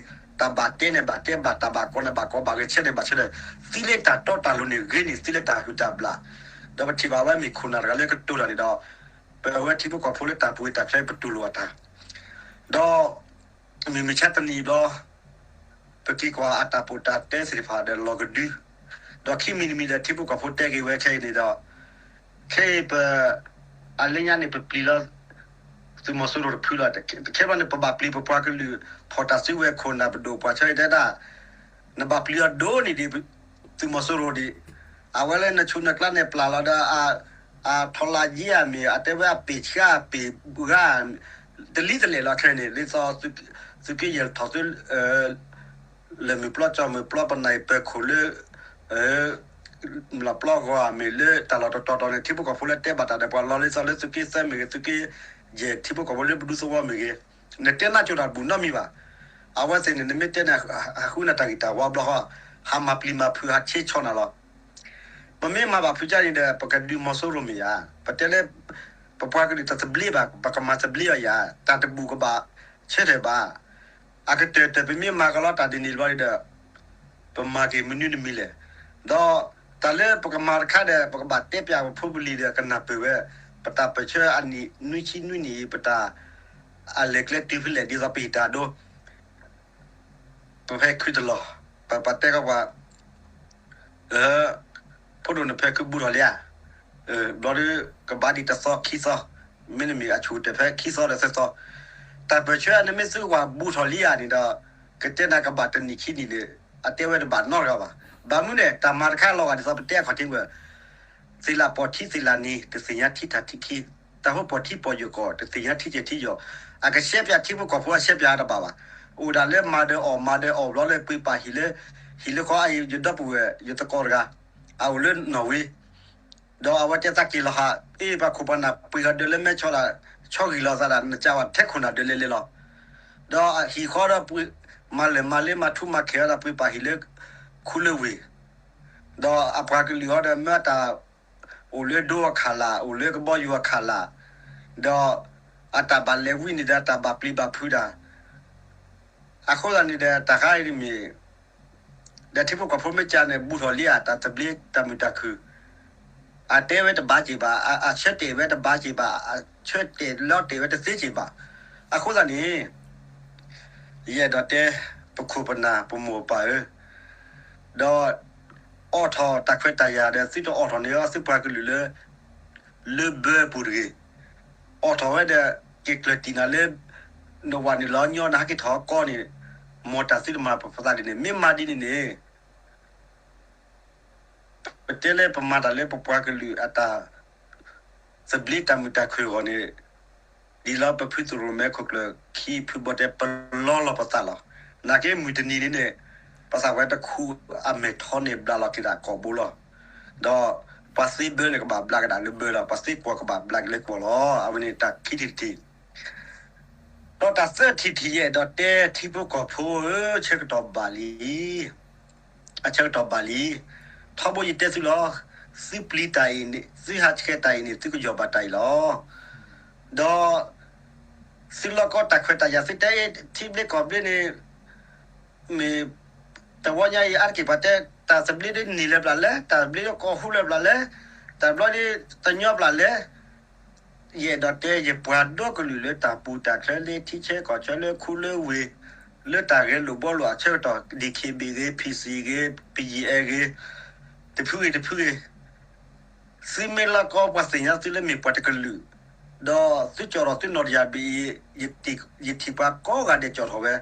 ဲဘၣ် တၢ်ဘၣ်ကီန့ၣ်ဘၣ်ကီ ဘၣ်ဂဲၤဆၢထၢၣ်ဘၣ်ဆၢထၢၣ် သံလၢတၢ်တီတၢ်လိၤန့ၣ် ဂ့ၤန့ၢ်သံလၢတၢ်ဟုၣ်တၢ်ဘျၣ်, ဒီးပထံၣ်ဘၣ်ဝဲမ့ၢ်ခိၣ်နၢ်တဂၤလၢကတိၤတၢ်န့ၣ်ဒီး ပဝဲထံဖိကီၢ်ဖိလၢတၢ်ပူၤတၢ်ချၢပတူၢ်လိာ်အတၢ် ဒီး မုၢ်မဆါတနံၤဘျီ ပက့ၤကွၢ်အတၢ်ပီးတၢ်တဲသ့ၣ်တဖၣ်ဒီးလီၤကဒု, ဒီးခံမံၤတမံၤဒီးထံဖိကီၢ်ဖိတဲက့ၤဝဲခဲအံၤန့ၣ်ဒီး ခဲအံၤပ အလၢညါန့ၣ် ပပျံၤလီၤ သုးမီၤစိရိၤတဖုလီၤ. တခဲဘၣ်န့ၣ် ပဘၣ်ပျံၤပပှၤကလုာ် ဖီၣ်တၢ်စုကဝဲၤခိၣ်နၢ်ပဒိၣ်ပှၤဆၢတဲဒၣ် နဘၣ်ပျံၤအီၤဒိၣ်န့ၢ်ဒံး သုးမီၤစိရိၤဒံး, အဝဲလၢနဆူးနကျါန့ၣ် ပျၢ်လီၤဒီး အထီလါယံၤဧါမ့ၢ် အတဲဝဲအပ့ၢ်ဆှါအပ့ၢ်ဂၤ တလံတလဲာ်လီၤခဲန့ၣ် ဒ်သိး သုးက့ယဲၢ်ထီၣ်သု လၢမုၢ်ပျီကၠီမုၢ်ပျီပနၢ်အံၤပၢၤခိၣ်လၢ လီၤပျီဂီၤမ့ၢ်လၢတၢ်လီၢ်တတီၤတီၤန့ၣ် ထံဖိကီၢ်ဖိလၢတဲဘၣ်တၢ်ဒီးပှၤလီၤလၢသီလၢသုးက့သၢမ့ၢ်ဂ့ၤ သုးက့ယဲၢ်ထံဖိကီၢ်ဖိလၢပဒူသဝီမ့ၢ်ဂ့ၤ, နတဲနးကၠိတၢ်တဘူၣ်နီတမံၤဘၣ်. အဝဲသ့ၣ်န့ၣ် နမ့ၢ်တဲန့ၣ် ဟးဃုနၤတၢ်ဂံၢ်တၢ်ဝီဘျီဃီ, ဟးမၤပျံၤမၤဖုးဟးဆ့ဆီနၤလီၤ. ပမ့ၢ်မၤဘၣ်ဖုးကၢ်န့ၣ်ဒီး ပကဒုးမီၤစိရိၤမ့ၢ်ဧါ, ပတဲလၢ ပပှၤကလုာ်တသဘျ့ဘၣ် ပကမၤသဘျ့အီၤယၤ, တၢ်တဘူၣ်ကဘၣ်ဆၢထၢၣ်ဘၣ်. အကတၢၢ်တၢၢ်ပမ့ၢ်မၤကလီတၢ်ဒ်န့ၣ်ဘျီဒီး ပမၤက့ၤမနုၤတမံၤလဲၣ်. ဒီးတၢ်လၢပကမၤတခါဒီး ပကဘၣ်တဲပၠးပဖိပလံၤဒီးကနၢ်ပၢၢ်ဝဲ, ပတၢ်ပၢၢ်ဆၢအနံၣ်နွံဆံနွံနံၣ်အံၤ ပတၢ် အလဲၤကျဲတုၤဖဲလဲၣ် ဒ်သိးပဟ့ၣ်တၢ်အဒိ ပဖဲခုတလီၢ်, ပပှၤတဲကီးပှၤ ဖိဒိၣ်နဖဲခုဘူးထီၣ်လံဧါ, ဘျီဒီး ကဘၣ်ဒံးတသီခံသီ, မ့တမ့ၢ်အဆူၣ်တၢ်ဖဲခံသီဒီးသၢသီ, တၢ်ပၢၢ်ဆၢနမ့ၢ်သုကွၢ်ဘူးထီၣ်လံဧါန့ၣ်ဒီး ကတဲနၤကဘၣ်တနံၣ်ခံနံၣ်န့ၣ် အတဲဝဲတဘၣ်နီတဂၤဘၣ်. ဘၣ်မနုၤလဲၣ် တၢ်မၤတခါလီၤဂာ်ဒ်သိးပတဲအခီၣ်ထံးကွံာ် သ့ၣ်လၣ်ပီၢ်ထံသ့ၣ်လၣ်နံၤ တသ့ၣ်ညါထံထၢ်ထံခံ, တၢ်ဖိပီၢ်ထံပီၢ်ယိာ်ကီၢ် တသ့ၣ်ညါထံကဲၢ်ထံယီၤ, အကရှဲပၠးထံဖိကီၢ်ဖိအရှဲပၠးတဘၣ်ဘၣ်. အိၣ်ဒၣ်လၢမၤဒီးအီၣ်မၤဒီးအီၣ်ဘျီလၢပှ့ၤပာ်ဟံၣ်လၢ ဟံၣ်လၢဃီအံၤ ယဒီပုၢ်ဝဲၢ် ယသကိးတဂၤ အအိၣ်လၢနီၣ်ဝ့ ဒီးအဝဲတဲသးက့ၤလီၤဟး အ့ၣ် ပှၤခိၣ်ပှၤနၢ်ပှ့ၤဃီၤဒၢးလၢမဲဆီးဒၣ် ဆီဂံၢ်လီၤသးဒၣ် နကးဝဲထဲခိၣ်နၢ်ဒၢးလဲၤလဲၤလီၤ. ဒီးဟံၣ်ဃီဒီး မၤလၢာ်မၤလ့မၤထူမၤခဲၤဒီးပှ့ၤပာ်ဟံၣ်လၢ ခူလၢဝ့ၢ် ဒီးအပှၤကလုာ်ဃီဒီးမၢအတၢ် အိၣ်လၢဒိအခးလာ် အိၣ်လၢကဘီယူၤအခးလာ်, ဒီးအတၢ်ဘၣ်လဲၤဝံန့ၣ်ဒီးတၢ်ဘၣ်ပျံၤဘၣ်ဖုးတၢ် အဃိသတးန့ၣ်ဒီးတၢ်ခါအံၤမ့ၢ် ဒီးထံဖိကီၢ်ဖိမ့ၢ်ကၢန့ၣ် ဘူးထီၣ်လံဧါ တၢ်သဘျ့တၢ်မုာ်တၢ်ခုၣ်, အတဲဝဲတဘၣ်က့ၤဘၣ်, အဆၢတဲာ်ဝဲတဘၣ်က့ၤဘၣ်, အဆၢတဲာ်လီၤတဲာ်ဝဲတသ့က့ၤဘၣ်. အဃိသတးန့ၣ် ယအဲၣ်ဒိးတဲ ပခိၣ်ပနၢ်ပမိၢ်ပပၢ်ဧၢ, ဒီး အိးထီၣ်တၢ်ခွဲးတၢ်ယာ်ဒီး သုတအိးထီၣ်န့ၢ်အီၤသုပှၤကလုာ်လၢ လၢဘၢပူၤတဂ့ၤ, အိးထီၣ်ဝဲဒီး က့ၤကျၢၤတံၢ်နၤလၢ နဝၤန့ၣ်လီၤညီနဟဲက့ၤထီၣ်ကီၢ်န့ၣ်, မ်တၢ်သုတမၤပသးဒ်န့ၣ် မ့ၢ်မၤဒ်န့ၣ်န့ၣ် ပတဲလၢပမၤတၢ်လၢပပှၤကလုာ်အတၢ်သဘျ့တၢ်မုာ်တၢ်ခုၣ်အဂီၢ်န့ၣ်, ဒ်လၢပဖုသရိာ်မဲခိၣ်ကျၢၢ်ခံဖုဘီတဲပလီလီၤပသးလီၤ. နာ်က့မုၢ်တနံၤန့ၣ်န့ၣ်, ပသးဝဲတခူအမဲာ်ထီန့ၣ်ဘျးလီၤက့ၤဒၣ်ကိာ်ဘိလီၤ. ဒီးပှၤသ့ဘၢန့ၣ်ကဘၣ်ဘျးက့ၤဒၣ်လၢဘၢလီၤ, ပှၤသ့ကွီၢ်ကဘၣ်ဘျးက့ၤလၢကွီၢ်လီၤ. အဝဲန့ၣ်တၢ်ခံထံၣ်တထံၣ် ဒီးတၢ်သၢထံၣ်တထံၣ် ယအဲၣ်ဒိးတဲထံဖိကီၢ်ဖိဧၢ, ဆၢကတီၢ်ဘၣ်လံ, အဆၢကတီၢ်ဘၣ်လံ. ထီဘိယတဲသုလီၤ, သုပျံၤတၢ်အံၤန့ၣ် သုဟးဆှဲးတၢ်အံၤန့ၣ် သုကယီၢ်ဘၣ်တၢ်အံၤလီၤ. ဒီးသုလီၢ်ကီတၢ်ခွဲးတၢ်ယာ် သုတဲထံဘျ့ကီၢ်ဘျ့န့ၣ် မ့ၢ် တဝီညါအံၤ အါတက့ၢ်ပှၤတဲ တၢ်သဘျ့ဒ်န့ၣ်လၢပျၢ်လဲၣ်, တၢ်သဘျ့ဒ်ကီၢ်ဟူလၢပျၢ်လဲၣ်, တၢ်သဘျ့ဒ်သညီပျၢ်လဲၣ်. ယအဲၣ်ဒိးတဲ ယပှၤဒီကလုာ်လၢတၢ်ပူၤတၢ်ချၢလၢထံဆၢကီၢ်ဆၢလၢခူလၢဝ့ၢ် လၢတၢ်ဂဲၤလိာ်ဘှီလိာ်အဆၢကတီၢ် ဒံၣ်ခ့ဘ့ၣ်ဂ့ၤ, ဖံၣ်စံၣ်ဂ့ၤ, ပယံၣ်အဲၣ်ဂ့ၤ, တဖုဂ့ၤတဖုဂ့ၤ သုမ့ၢ်လီၢ်ကီပှၤသ့ၣ်ညါသုလၢမ့ၢ်ပှၤတကလုာ်, ဒီးသုကၠီၣ်ထီၣ်သုနီၣ်တယၢ်ဘ့ၣ်အံၤ, ယထံၣ်ပှၤကိးဂၤဒဲးကၠီၣ်ထီၣ်ဝဲ,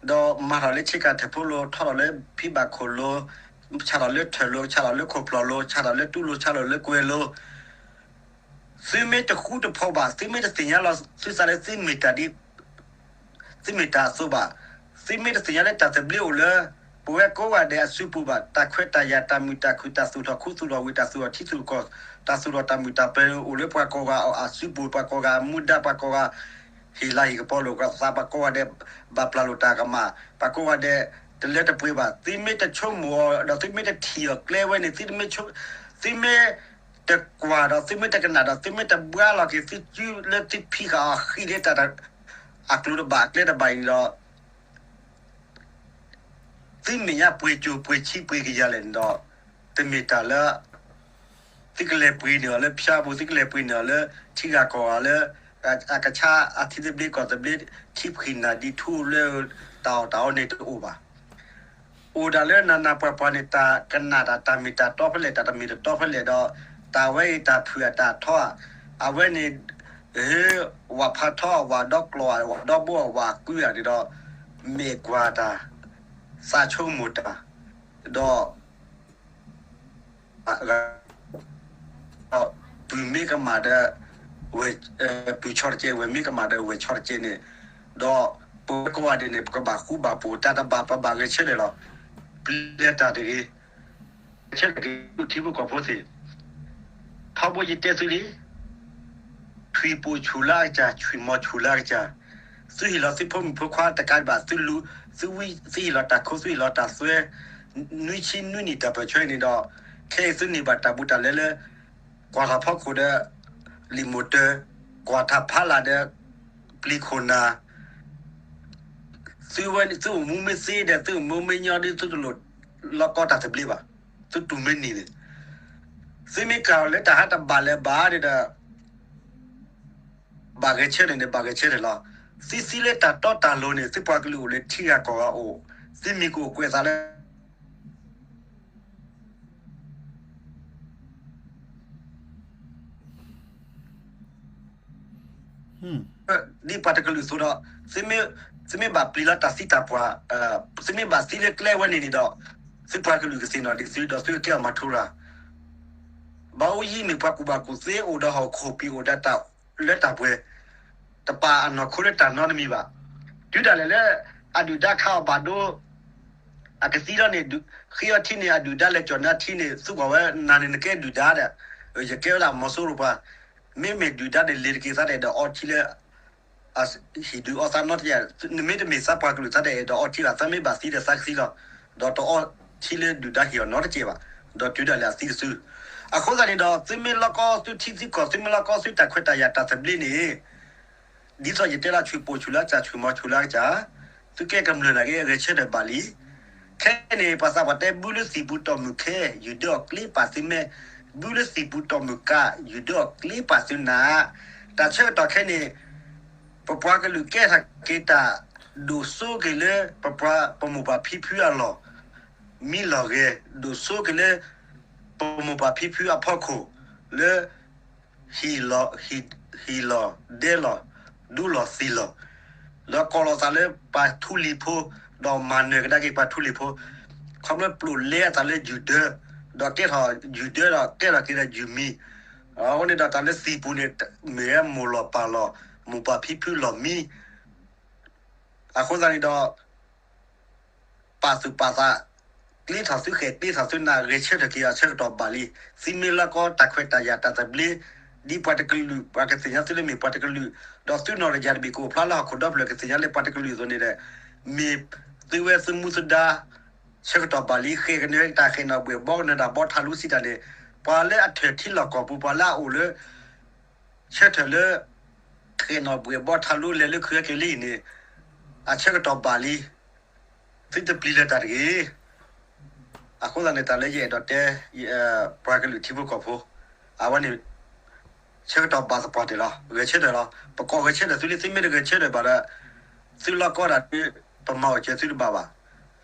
ဒီးမၤထီၣ်လၢဆ့ကၤထၢၣ်ဖိလိၤ, ထီၣ်ထီၣ်လၢဖံဘၣ်ခိၣ်လိၤ, ဆးထီၣ်လၢထၢၣ်လိၤ, ဆးထီၣ်လၢခိၣ်ဖျီၣ်လိၤ, ဆးထီၣ်လၢတူၢ်လိၤ, ဆးထီၣ်လၢကွဲၤလိၤ သုမ့ၢ်တဃူတဖိးဘၣ်, သုမ့ၢ်တသ့ၣ်ညါလီၤသုသးလၢ သုမ့ၢ်တၢ်အသိးဘၣ်, သုမ့ၢ်တသ့ၣ်ညါလၢတၢ်သဘျ့အိၣ်လၢ ပဝဲကိးဂၤဒဲးအစုပူၤဘၣ်, တၢ်ခွဲးတၢ်ယာ် တၢ်မုာ်တၢ်ခုၣ် တၢ်သူၣ်ထီၣ်ခူသူၣ်ထီၣ်ဝ့ၢ် တၢ်သူၣ်ထီၣ်ထံသူၣ်ကီၢ် တၢ်သူၣ်ထီၣ်တၢ်မုာ်တၢ်ပၢၤအိၣ်လၢပှၤကိးဂၤအစုပူၤ, ပှၤကိးဂၤအမူဒါ, ပှၤကိးဂၤ ဟ့ၣ်လၤဟ့ၣ်ကပီၤလိာ်သး, ပှၤကိးဂၤဒဲး ဘၣ်ပျၢ်လိာ်တၢ်ကမၣ်, ပှၤကိးဂၤဒဲး တလၢတပှဲၤဘၣ်, သုမ့ၢ်တဆိကမိၣ်အီၤဒီး သုမ့ၢ်တထံၣ်အီၤကျဲဝဲန့ၣ်, သုမ့ၢ်တကွၢ်ဒီး သုမ့ၢ်တကနၣ်ဒီး သုမ့ၢ်တဘှါလီၤက့ၤသုစုလၢသုဖံးဃာ်အီၤဃံလၢတၢ် အကျိၤတဘၣ်အကျဲတဘၣ်အံၤန့ၣ်ဒီး သုမဲာ်ညါပှ့ၤစိၤပှ့ၤဆံပှ့ၤကယၤလဲၣ်န့ၣ်ဒီး တမ့ၢ်တၢ်လၢ သုကလဲၤပှ့ၤန့ၢ်အီၤလၢဖၠါပူၤ, သုကလဲၤပှ့ၤန့ၢ်အီၤလၢထံဂၤကီၢ်ဂၤလၢ အကဆါအထံသဘျ့ကီၢ်သဘျ့ ထံဖှံနၢ်ဒံထူလၢတၢ်အီၣ်တၢ်အီန့ၣ်တအိၣ်ဘၣ်. အိၣ်ဒၣ်လၢနးနးပှၤပှၤန့ၣ် တၢ်ကနၣ်တၢ် တၢ်မ့ၢ်တၢ်တီဖဲလဲၣ် တၢ်တမ့ၢ်တတီဖဲလဲၣ်ဒီး တၢ်ဝဲအံၤတၢ်ဖုၣ်အတၢ်ထီဧါ, အဝဲန့ၣ် ဝၣ်ဖးထီ ဝၣ်ဒီကျိၤ ဝၣ်ဒီဘိ ဝၣ်ကုဧါန့ၣ်ဒီး မဲာ်ကွၢ်တၢ် သးဆိကမိၣ်တၢ် ဒီး ပုၢ်မ့ၢ်ကမၣ်ဒီး ဝဲၢ် ပုၢ်ဆီတကဲ ဝဲၢ်မ့ၢ်ကမၣ်ဒီး ဝဲၢ်ဆီတကဲန့ၣ်, ဒီးပဝဲကိးဂၤဒဲးန့ၣ် ပကဘၣ်ဃူဘၣ်ဖိး တၢ်တဘၣ်ပဘၣ်ဂဲၤဆၢထၢၣ်လီၤ. ပျဲတၢ်တဂ့ၤ ဆၢထၢၣ်က့ၤထံဖိကီၢ်ဖိသ့ၣ်, ထီဘိယတဲသုလံ ထွံၣ်ပိာ်ဆူၣ်လၢအကစၢ် ထွံၣ်မီၤဆူၣ်လၢအကစၢ်, သုဟ့ၣ်လီၤသုဖိမုၣ်ဖိခွါတကးဒံးဘၣ်, သုလူၤ သုဝံ သုဟ့ၣ်လီၤတၢ်ခိ သုဟ့ၣ်လီၤတၢ်သွဲ နွံဆံနွံနံၣ်တၢ်ပၢၢ်ဆၢအံၤန့ၣ်ဒီး ခဲအံၤသုန့ၢ်ဘၣ်တၢ်ဘူးတၢ်လဲလၢ ကွၢ်ထီၣ်ဖီခိၣ်ဒီး လံာ်မိၢ်တၢ, ကွၢ်ထီၣ်ဖးလၢ်ဒီး ပျံၤခိၣ်နၢ်, သုဝဲ သုအိၣ်မူမ့ၢ်သ့ဒီး သုအိၣ်မူမ့ၢ်ညီဒီး သုတလိၣ်လီၢ်ကီတၢ်သဘျ့ဘၣ်, သုတူၢ်မ့ၢ်နံၤန့ၣ်, သုမ့ၢ်ကၤလၢတၢ်ဟးတဘၣ်လၢၤဘၣ်ဒီး ဘၣ်ဂဲၤဆၢထၢၣ်န့ၣ် ဘၣ်ဂဲၤဆၢထၢၣ်လီၤ. သုသံလၢတၢ်တီတၢ်လိၤန့ၣ် သုပှၤကလုာ်အိၣ်လၢထံဂၤကီၢ်ဂၤအိၣ်, သုမံၤကအိၣ်ကွဲးသးလၢ ဒ်ပှၤတကလုာ်အသိးဒီး သုမ့ၢ်ဘၣ်ပျံၤလီၤတၢ်သံတၢ်ပှၢ်, သုမ့ၢ်ဘၣ်သံလၢကျဲဝဲန့ၣ်န့ၣ်ဒီး သုပှၤကလုာ်ကသ့ၣ်နီၣ်ဒံးသုဒီး သုကကဲအီၤမၤထူရၤ ဘၣ်အိၣ်ယံၤမ့ၢ်ပှၤကူၣ်ဘၣ်ကူၣ်သ့အိၣ်ဒီးဟီၣ်ခိၣ်ပံၤအိၣ်ဒီးတၢ်လၢတၢ်ပှဲၤ, တပာ်အနီၢ်ခိလၢတၢ်နီတမံၤဘၣ်. တုၤဒၣ်လဲာ်လၢ အဒုၣ်ဒါခးအီၤဘၣ်ဒိ အကသံလီၤန့ၣ် ဃ့အီထံန့ၣ် အဒုၣ်ဒါလဲၤကၠီၣ်နါထံန့ၣ် သူၣ်ကီၢ်ဝဲနၤန့ၣ် နကဲဒုၣ်ဒါဒီး ယကဲဝဲဒၣ်မီၤစိရိၤပှၤ, မ့မ့ၢ်ဒုၣ်ဒါန့ၣ် လဲၤတက့ၢ်သးဒီး အဲၣ်ဒိးအီထံလၢ ဟံၣ်ဒုးအီသးနီတယၢ်, နမ့ၢ်တမ့ၢ်သးပှၤကလုာ်သးဒီး အဲၣ်ဒိးအီထံဘၣ်, သးမ့ၢ်ဘၣ်သံဒီးသးကသံလီၤ, ဒီးတအီထံလၢဒုၣ်ဒါဟ့ၣ်အီၤနီတကဲဘၣ်, ဒီးတုၤဒၣ်လဲာ်အသံတစု. အဃိသတးန့ၣ်ဒီး သုမ့ၢ်လီၢ်ကီသုထံသုကီၢ် သုမ့ၢ်လီၢ်ကီသုတၢ်ခွဲးတၢ်ယာ်တၢ်သဘျ့န့ၣ် ဒ်သိးယတဲလၢ ထွံၣ်ပိာ်ဆူၣ်လၢကစၢ် ထွံၣ်မီၤဆူၣ်လၢကစၢ်, သုကဲကမျၢၢ်နာ်က့ ဂဲၤဆၢထၢၣ်ဘၣ်လံ. ခဲအံၤန့ၣ် ပှၤသးပှၢ်တဲ ဘုလၢသံၣ်ပူၤတီၢ်မုၢ်ခဲ, ယူၢ်ဒၢအီၤကျ့ပာ်သုမဲ, ဘုလၢသံၣ်ပူၤတီၢ်မုၢ်ကၣ်, ယူၢ်ဒၢအီၤကျ့ပာ်သုနၤ. တၢ်ဆၢကတီၢ်ခဲအံၤန့ၣ် ပပှၤကလုာ်ကဲထီၣ်က့ၤတၢ်ဒိၣ်စိက့ၤလၢ ပပှၤပမိၢ်ပၢ်ဖံဖုအလီၢ် မံလီၢ်ဂဲၤ, ဒိၣ်စိက့ၤလၢ ပမိၢ်ပၢ်ဖံဖုအဖီခိၣ် လၢ ဟံၣ်လီၤ, ဟံၣ်လီၤဒဲလီၤ, ဒူလီၤသံလီၤ. ဒီးကိးလီၤသးလၢပှၤထူလံၤဖိ, ဒီးမၤနၢၤကဒါက့ၤပှၤထူလံၤဖိ, ခီဖျိပျိးလဲအသးလၢယုၢ်ဒၢ, ဒီးကဲထီၣ်ယုၢ်ဒၢဒီးကဲထီၣ်က့ၤဒီးယုၢ်မံၤ, အဝဲန့ၣ်ဒီးတၢ်လၢသံၣ်ပူၤန့ၣ် မ့ၢ်ဝဲမိၢ်လီၤပၢ်လီၤ, မိၢ်ပၢ်ဖံဖုလီၢ်မံ, အဃိသတးန့ၣ်ဒီး ပာ်သူၣ်ပာ်သး, ကျ့ထီၣ်သုဃဲၤ ကျ့ထီၣ်သုနး ဂဲၤဆၢထၢၣ်က့ၤအဆၢကတီၢ်ဘၣ်လံ. သုမ့ၢ်လီၤကီတၢ်ခွဲးတၢ်ယာ်တၢ်သဘျ့, ဒ်ပှၤတကလုာ် ပှၤကသ့ၣ်ညါသုလၢမ့ၢ်ပှၤတကလုာ်, ဒီးသုနီၢ်တယၢ်တဘ့ၣ်ကအိၣ်ဖျါလၢဟီၣ်ခိၣ်ဒီဖျၢၣ်ကသ့ၣ်ညါလၢပှၤတကလုာ်အသိးန့ၣ်ဒီး, မ့ၢ်သုဝဲသုမူသုဒါ ဆၢကတီၢ်ဘၣ်လံ ဃဲၤကနၢၤတၢ်ဃဲၤနီၣ်ဘှဲၣ်ဘီကနၢၤတၢ်ဘီထးလူစံးတၢ်န့ၣ်, ပှၤလၢအထၢၣ်ထံလီၢ်ကီၢ်ပူၤ ပှၤလၢအအိၣ်လၢ ဆၢထၢၣ်လၢ ဃဲၤနီၣ်ဘှဲၣ်ဘီထးလူလဲၤလၢခုက့ၤလံအံၤန့ၣ်, အဆၢကတီၢ်ဘၣ်လံ, သုတပျံၤလၢၤတၢ်တဂ့ၤ. အဃိသတးန့ၣ် တၢ်လၢယအဲၣ်ဒိးတဲ ပှၤကလုာ်ထံဖိကီၢ်ဖိ, အဝဲန့ၣ် ဆၢကတီၢ်ဘၣ်သပှၢ်တၢၢ်လီၤ. ဂဲၤဆၢထၢၣ်လီၤ. ပကိးဂဲၤဆၢထၢၣ်သုလံ သုမ့ၢ်တဂဲၤဆၢထၢၣ်ဘၣ်ဒီး သုလီၤကီဒၣ်ဒုး ပမၤအီၣ်စၢၤသုတဘၣ်ဘၣ်.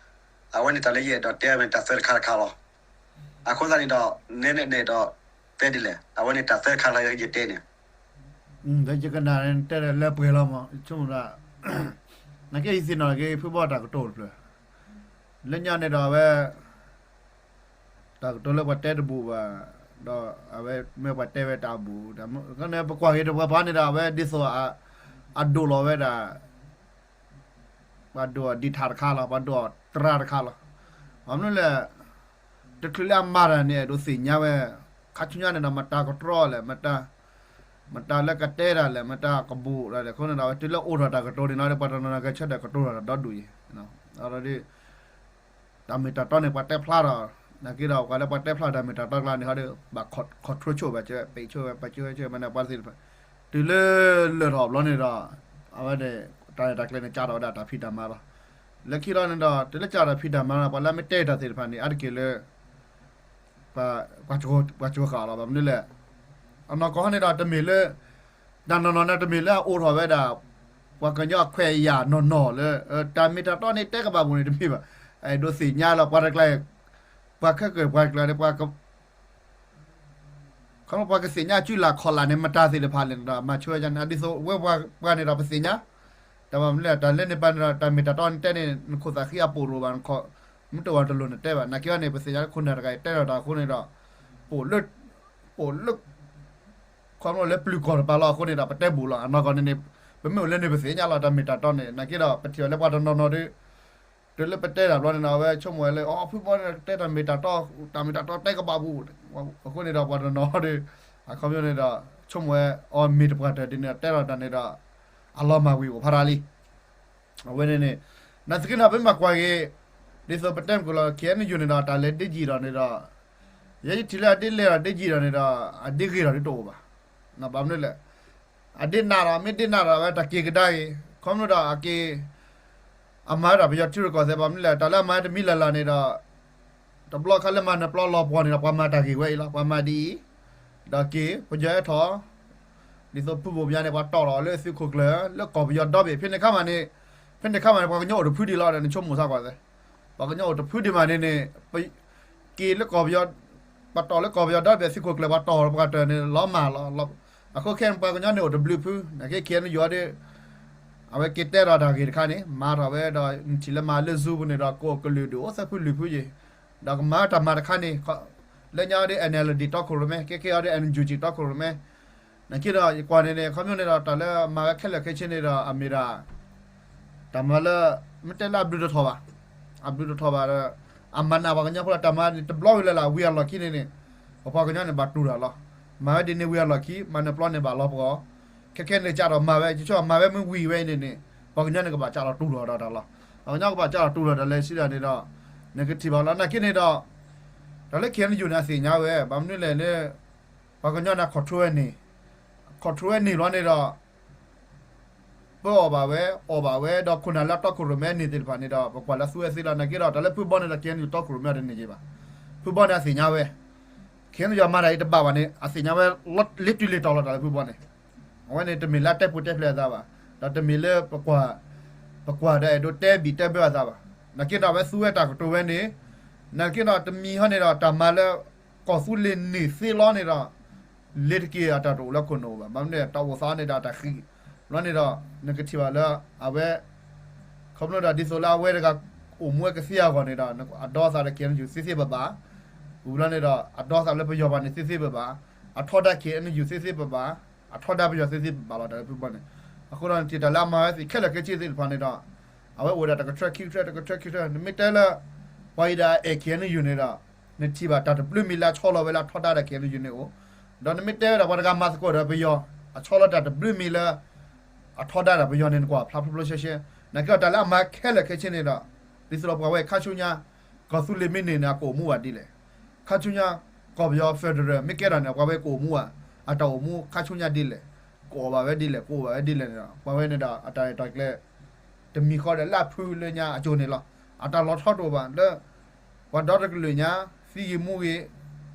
အဝဲန့ၣ်တၢ်လၢယအဲၣ်ဒိးတဲဝဲတၢ်သၢတခါတခါလီၤ. အဃိသတးန့ၣ်ဒီး နဲနဲနဲဒီး တဲဒ်လဲၣ် အဝဲန့ၣ်တၢ်သၢခါလၢယတဲန့ၣ်, ဒီးယကနၣ်တဲလၢပှဲၤလီၤမး ဆိကမိၣ်ဒၣ်, နကဲယသ့ၣ်နီၣ်က့ၤ ဖုဘီတၢ်ကတိၤတဖျၢၣ်, လၢညါန့ၣ်ဒီးအဝဲ တၢ်ကတိၤလၢပှၤတဲတဘူၣ်ဘၣ်, ဒီးအဝဲမ့ၢ်ပှၤတဲဝဲတၢ်ဘူၣ်, ပကွၢ်က့ၤတပှၤပှၤန့ၣ်ဒီး အဝဲဒ်သိး အဒိၣ်လီၤဝဲဒၣ် ပှၤဒိၣ်အီၤဒံးထးတခါလီၤ, ပှၤဒိၣ်အီၤတြၢ်တခါလီၤ. ဘၣ်မနုၤလဲၣ်, တချုးလၢအမၤတၢ်န့ၣ် အဲၣ်ဒိးသ့ၣ်ညါဝဲ, ခါဆူညါန့ၣ်ဒီး မတၤကတြီလဲၣ်, မတၤလၢကတဲတၢ်လဲၣ်, မတၤကဘူၣ်တၢ်လဲၣ်, အဃိန့ၣ်ဒီး အဝဲတုၤလၢအိၣ်ထီၣ်တၢ်ကတိၤန့ၣ်ဒီး ပှၤတနီၤနီၤကဆၢထၢၣ်ကတိၤထီၣ်တၢ်ဒီဒူၣ်အံၤ, ဒီး တၢ်မ့ၢ်တၢ်တီန့ၣ် ပှၤတဲဖျါထီၣ်, နာ်က့ဒီး ပှၤလၢပှၤတဲဖျါတၢ်မ့ၢ်တၢ်တီကျါန့ၣ် ဟီဒီး ဘၣ် control ဆိၣ်ဘၣ်ကၢ ပ့းဆိၣ်ဝဲ ပာ်ဆိၣ်ဝဲ ဆိၣ်ဝဲမ့ၢ်န့ၣ် ပှၤသ့ၣ်တဖၣ်, တုၤလၢလၢာ်ထီၣ်ဘျီန့ၣ်ဒီး အဝဲန့ၣ် တၢ်ရဲၣ်တၢ်ကျဲၤန့ၣ် ကၢ်ထီၣ်ဝဲဒၣ်တၢ်ဖံးတၢ်မၤလီၤ. လၢခံလီၤန့ၣ်ဒီး တုၤလၢကၢ်ထီၣ်ဖံးတၢ်မၤလီၤ ပှၤလၢမ့ၢ်တဲတၢ်သ့ၣ်တဖၣ်န့ၣ် အါတက့ၢ်လၢ ပှၤစှၤဃာ်လီၤ. ဘၣ်မနုၤလဲၣ်, အနီၢ်ကီၢ်ဟီန့ၣ်ဒီး တမ့ၢ်လၢ တၢ်နီၢ်နီၢ်န့ၣ် တမ့ၢ်လၢအအိၣ်ထီၣ်ဝဲဒၣ် ပှၤကညီအခွဲးအယာ်နီၢ်နီၢ်လၢ တၢ်မ့ၢ်တၢ်တီန့ၣ် တဲကဘၣ်ပူၤန့ၣ် တမ့ၢ်ဘၣ်. အဲၣ်ဒိးသ့ၣ်ညါလီၤ ပှၤတကျါ, ပှၤခဲကၢၣ်ပှၤတကျါန့ၣ် ပှၤကသ့ၣ်ညါ ကုလၢ်ခီၣ်လၢ်န့ၣ် မတၤသ့ၣ်တဖၣ်လဲၣ်န့ၣ်ဒီး မၤဆိဝဲန့ၣ် ဒ်သိးဝဲပှၤန့ၣ်ဒီး ပသ့ၣ်ညါ, တၢ်ဘၣ်မနုၤလဲၣ် တၢ်လၢန့ၣ်ပၤန့ၣ်ဒီး တၢ်မ့ၢ်တၢ်တီန့ၣ်တဲန့ၣ် နခိၣ်သးဃံအပိာ်တအိၣ်ဘၣ်, မ့ၢ်တအိၣ်တလိၣ်နတဲဘၣ်. နာ်က့အီၤန့ၣ် ပသ့ၣ်ညါလၢခိၣ်နၢ်တဂၤအံၤ တဲထီၣ်တၢ်အဃိန့ၣ်ဒီး ပိာ်လၢ ပိာ်လၢ ခီဖျိလၢပျုၤကီၢ်တပၤလီၤအဃိန့ၣ်ဒီး ပတဲဘူးလီၤ. အနီၢ်ကီၢ်န့ၣ်န့ၣ် ပမ့ၢ်အိၣ်လၢန့ၣ် ပသ့ၣ်ညါလီၤ တၢ်မ့ၢ်တၢ်တီန့ၣ်. နာ်က့ဒီး ပထံၣ်အီၤလၢပှၤတနီၤနီၤဒီး တုၤလၢပတဲတၢ်ဘျီန့ၣ်ဒီး အဝဲဆိကမိၣ်ဝဲလၢ အီ ဖုဘီန့ၣ် တဲတၢ်မ့ၢ်တၢ်တီ, တၢ်မ့ၢ်တၢ်တီတဲကဘၣ်ပူၤ. အဃိန့ၣ်ဒီး ပှၤတနီၤဒီး အခီပညီန့ၣ်ဒီး ဆိကမိၣ်ဝဲ အီ မ့ၢ်တပှၤတၢၢ်ဒ်န့ၣ် တဲထီၣ်တၢ်န့ၣ်ဒီး အလီၤမၢ်ဝံၤအိၣ်ဖးဒၣ်လံ. အဝဲန့ၣ်န့ၣ် နာ်သက့န့ၣ် ပမ့ၢ်ကွၢ်က့ၤ ဒ်သိးပတဲမုၢ်ကလီၤ ခဲအံၤနယိာ်န့ၣ်ဒီး တၢ်လဲၤဒ့ကံၣ်ဒီးန့ၣ်ဒီး ယဲယထံၣ်လၢအဒ့လဲၤဒီးဒ့ကံၣ်ဒီးန့ၣ်ဒီး အဒ့ဂ့ၤဒီးဒ်တအိၣ်ဘၣ်. ဘၣ်မနုၤလဲၣ်, အဒ့နးဒီး မ့ၢ်ဒ့နးဒီး အဝဲတၢ်က့ၤကဒါက့ၤ ခီဖျိဒီးအက့ၤ အမၤဝဲဒၣ်ပယီၤထံရူၢ်ကီၢ်သဲး ဘၣ်မနုၤလဲၣ် တၢ်လၢအမၤဝဲတမံၤလၢ်လၢ်န့ၣ်ဒီး တဘျီခါလၢမၤနၢၤပျီလီၤပှီၢ်န့ၣ်ဒီး ပှၤမၤတၢ်ဂ့ၢ်ဝဲအံၤလီၤ. ပှၤမၤဒ်အံၤ ဒီးက့ၤ ပယီၤအဲၣ်ထီၣ် ဒ်သိးဖုဘိၣ်မၠါန့ၣ် ပှၤတီၢ်လီၤလၢသုးခိၣ်ကျၢၢ် လၢကီၢ်ပယီၤဒီဘ့ၣ် ဖဲန့ၣ်ခါမးန့ၣ်, ဖဲန့ၣ်ခါမးန့ၣ် ပှၤကညီအိၣ်တဖုဒံးလီၤဒီး နဆိကမိၣ်စ့ၢ်ကီးသ့, ပှၤကညီအိၣ်တဖုဒံးမးန့ၣ်န့ၣ် က့ၤလၢကီၢ်ပယီၤ, ပှၤတီၢ်လၢကီၢ်ပယီၤဒီဘ့ၣ် သုးခိၣ်ကျၢၢ် ပှၤတီၢ်ပှၤတၢၢ်န့ၣ် လီၤမၢ်လီၤ. အဃိခဲအံၤ ပှၤကညီန့ၣ်အိၣ်တဘျုးဖု နာ်က့ ခဲအံၤနယိာ်ဒီး အဝဲက့ၤတဲဒီးတၢ်ဂ့ၢ်တခါန့ၣ် မၤထီၣ်ဝဲဒီး နထံၣ်လၢမၤလၢ Zoom ပူၤန့ၣ်ဒီး ကအိၣ်ကလုာ်ဒူၣ်အိၣ်သၢဖုလွံၢ်ဖုယ့ၤ, ဒီးကမၤတၢ်မၤတခါန့ၣ် လၢညါအီၤဒီး NLD တီခိၣ်ရိၣ်မဲ ခဲခဲအီၤဒီး NUG တီခိၣ်ရိၣ်မဲ, နာ်က့ဒီး ယကွၢ်န့ၣ်န့ၣ် ခီဖျိန့ၣ်ဒီး တၢ်လၢမၤဝဲခဲလၢာ်ခဲဆ့န့ၣ်ဒီး အမ့ၢ်ဒၣ် တၢ်မၤလၢ မ့ၢ်တဲလၢအဘျုးတထီၣ်ဘၣ်, အဘျုးတထီၣ်ဘၣ်ဒီး အမၤနးပှၤကညီဖိလီၤ. တၢ်မၤန့ၣ် တဘျီဝံၤလၢ်လၢ် ဝံၤအလီၢ်ခံန့ၣ်န့ၣ် ပပှၤကညီန့ၣ် ဘၣ်တူၢ်တၢ်လီၤ. မၤဝဲဒ်န့ၣ်ဝံၤအလီၢ်ခံ မၤနၢၤပျီန့ၣ်ဘၣ်လီၤပှီၢ်, ခဲခဲန့ၣ်ကးထီၣ်မၤဝဲ ကဆီမၤဝဲမ့ၢ်ဝံၤဝဲအံၤန့ၣ်န့ၣ် ပှၤကညီန့ၣ်ကဘၣ်ကးထီၣ်တူၢ်ထီၣ်ဒီးတၢ်လီၤ. ပှၤကညီကဘၣ်ကးထီၣ်တူၢ်ထီၣ်ဒီးလဲၤစံးဒၣ်န့ၣ်ဒီး နကထံၣ်ဘၣ်လီၤ. နာ်က့န့ၣ်ဒီး တၢ်လၢ KNU န့ၣ် အသ့ၣ်ညါဝဲ ဘၣ်မနုၤလဲၣ်လၢ ပှၤကညီန့ၣ် control ဝဲန့ၣ်, control ဝဲန့ၣ်လီၤန့ၣ်ဒီး ပအီၣ်ဘၣ်ဝဲ အီၣ်ဘၣ်ဝဲ ဒီးခိၣ်နၢ်လၢအတီခိၣ်ရိၣ်မဲန့ၣ်သ့ၣ်တဖၣ်န့ၣ်ဒီး ပကွၢ်လၢသူဝဲသ့လီၤ. နာ်က့ဒီး တၢ်လၢဖုဘီန့ၣ်ဒီး KNU တီခိၣ်ရိၣ်မဲတန့ၢ်က့ၤဘၣ်. ဖုဘီန့ၣ်အသ့ၣ်ညါဝဲ KNU မၤတၢ်အံၤတဘၣ်ဘၣ်န့ၣ် အသ့ၣ်ညါဝဲ လီၤလ့တုၤလ့ၤတီၤလီၤ တၢ်လၢဖုဘီန့ၣ်. အဝဲန့ၣ်တမ့ၢ်လၢအတဲပူၤတဲဖျဲးအသးဘၣ်, ဒီးတမ့ၢ်လၢ ပကွၢ်ဒီးအဲၣ်ဒိးတဲဘံၣ်တဲဘၢအသးဘၣ်. နာ်က့ဒီး အဝဲသူဝဲတၢ်ကတိၤဝဲန့ၣ်, နာ်က့ဒီး တမံၤဟီန့ၣ်ဒီး တၢ်မၤလၢ ကီၢ်သူလ့ၤန့ၢ်သ့လီၤန့ၣ်ဒီး လ့ၤတက့ၢ်အတၢ်တအိၣ်လၢခိၣ်နူာ်ဘၣ်. ဘၣ်မနုၤလဲၣ် တၢ်အိၣ်သးန့ၣ်ဒီးတၢ်ဃံး, ဘျီန့ၣ်ဒီး နကထံၣ်ဘၣ်လၢ အဝဲ ခီဖျိဒီးဒ်သိးလၢအဝဲတဂၤအိၣ်မူဝဲကသ့အဂီၢ်န့ၣ်ဒီး အဒီသးဒီး KNU သ့သ့ဘၣ်ဘၣ်, ဝံၤဘျီန့ၣ်ဒီး အဒီသးလၢပယီၤဘၣ်န့ၣ်သ့သ့ဘၣ်ဘၣ်, အထီဒါ KNU သ့သ့ဘၣ်ဘၣ်, အထီဒါပယီၤသ့သ့ဘၣ်ဘၣ်လီၤ တၢ်လၢဖုဘီန့ၣ်. အဃိဒီးနထံၣ်တၢ်လၢအမၤဝဲသ့ၣ်ခဲလၢာ်ခဲဆ့သ့ၣ်တဖၣ်န့ၣ်ဒီး အဝဲအိၣ်ဝဲဒၣ်တကထြၢခံကထြၢ တကထြၢခံကထြၢ နမ့ၢ်တဲလၢ ပှၤအံၤဒီးအဲၣ် KNU န့ၣ်ဒီး နထံၣ်ဘၣ်တၢ်တဘျုးမံၤလၢအဆီလီၤဝဲလၢအထီဒါဒီး KNU န့ၣ်အိၣ်, ဒီးနမ့ၢ်တဲဝဲဒၣ်ပှၤတဂၤမၤသကိးဒီးပယီၤ အဆီလီၤတၢ်တဘျုးမံၤလၢ အထီဒါဒီးပယီၤန့ၣ် နကွၢ်ဖျါဖျိဖျိရှဲရှဲ, နာ်က့ဒီးတၢ်လၢအမၤခဲလၢာ်ခဲဆ့န့ၣ်ဒီး ဒ်သိးဒီးပှၤဝဲခါဆူညါ ကီၢ်သူလ့ၤမ့ၢ်န့ၢ်န့ၣ် အကအိၣ်မူဘၣ်ဒ်လဲၣ်, ခါဆူညါ ကီၢ်ပယီၤ federal မ့ၢ်ကဲထီၣ်န့ၣ် ပှၤဝဲကအိၣ်မူဘၣ်, အတၢ်အိၣ်မူခါဆူညါဒ်လဲၣ်, ကအိၣ်ဘၣ်ဝဲဒ်လဲၣ် ကအိၣ်ဘၣ်ဝဲဒ်လဲၣ်န့ၣ်ဒီး ပှၤဝဲန့ၣ်ဒီးအတၢ်ရဲၣ်တၢ်ကျဲၤ တမံၤဃီဒီးလၢအဖုလၢညါအစိၤန့ၣ်လီၤ. အတၢ်လီၤဆီတအိၣ်ဘၣ်လၢ ပှၤဒီတကလုာ်ညါ သံဂ့ၤမူဂ့ၤ,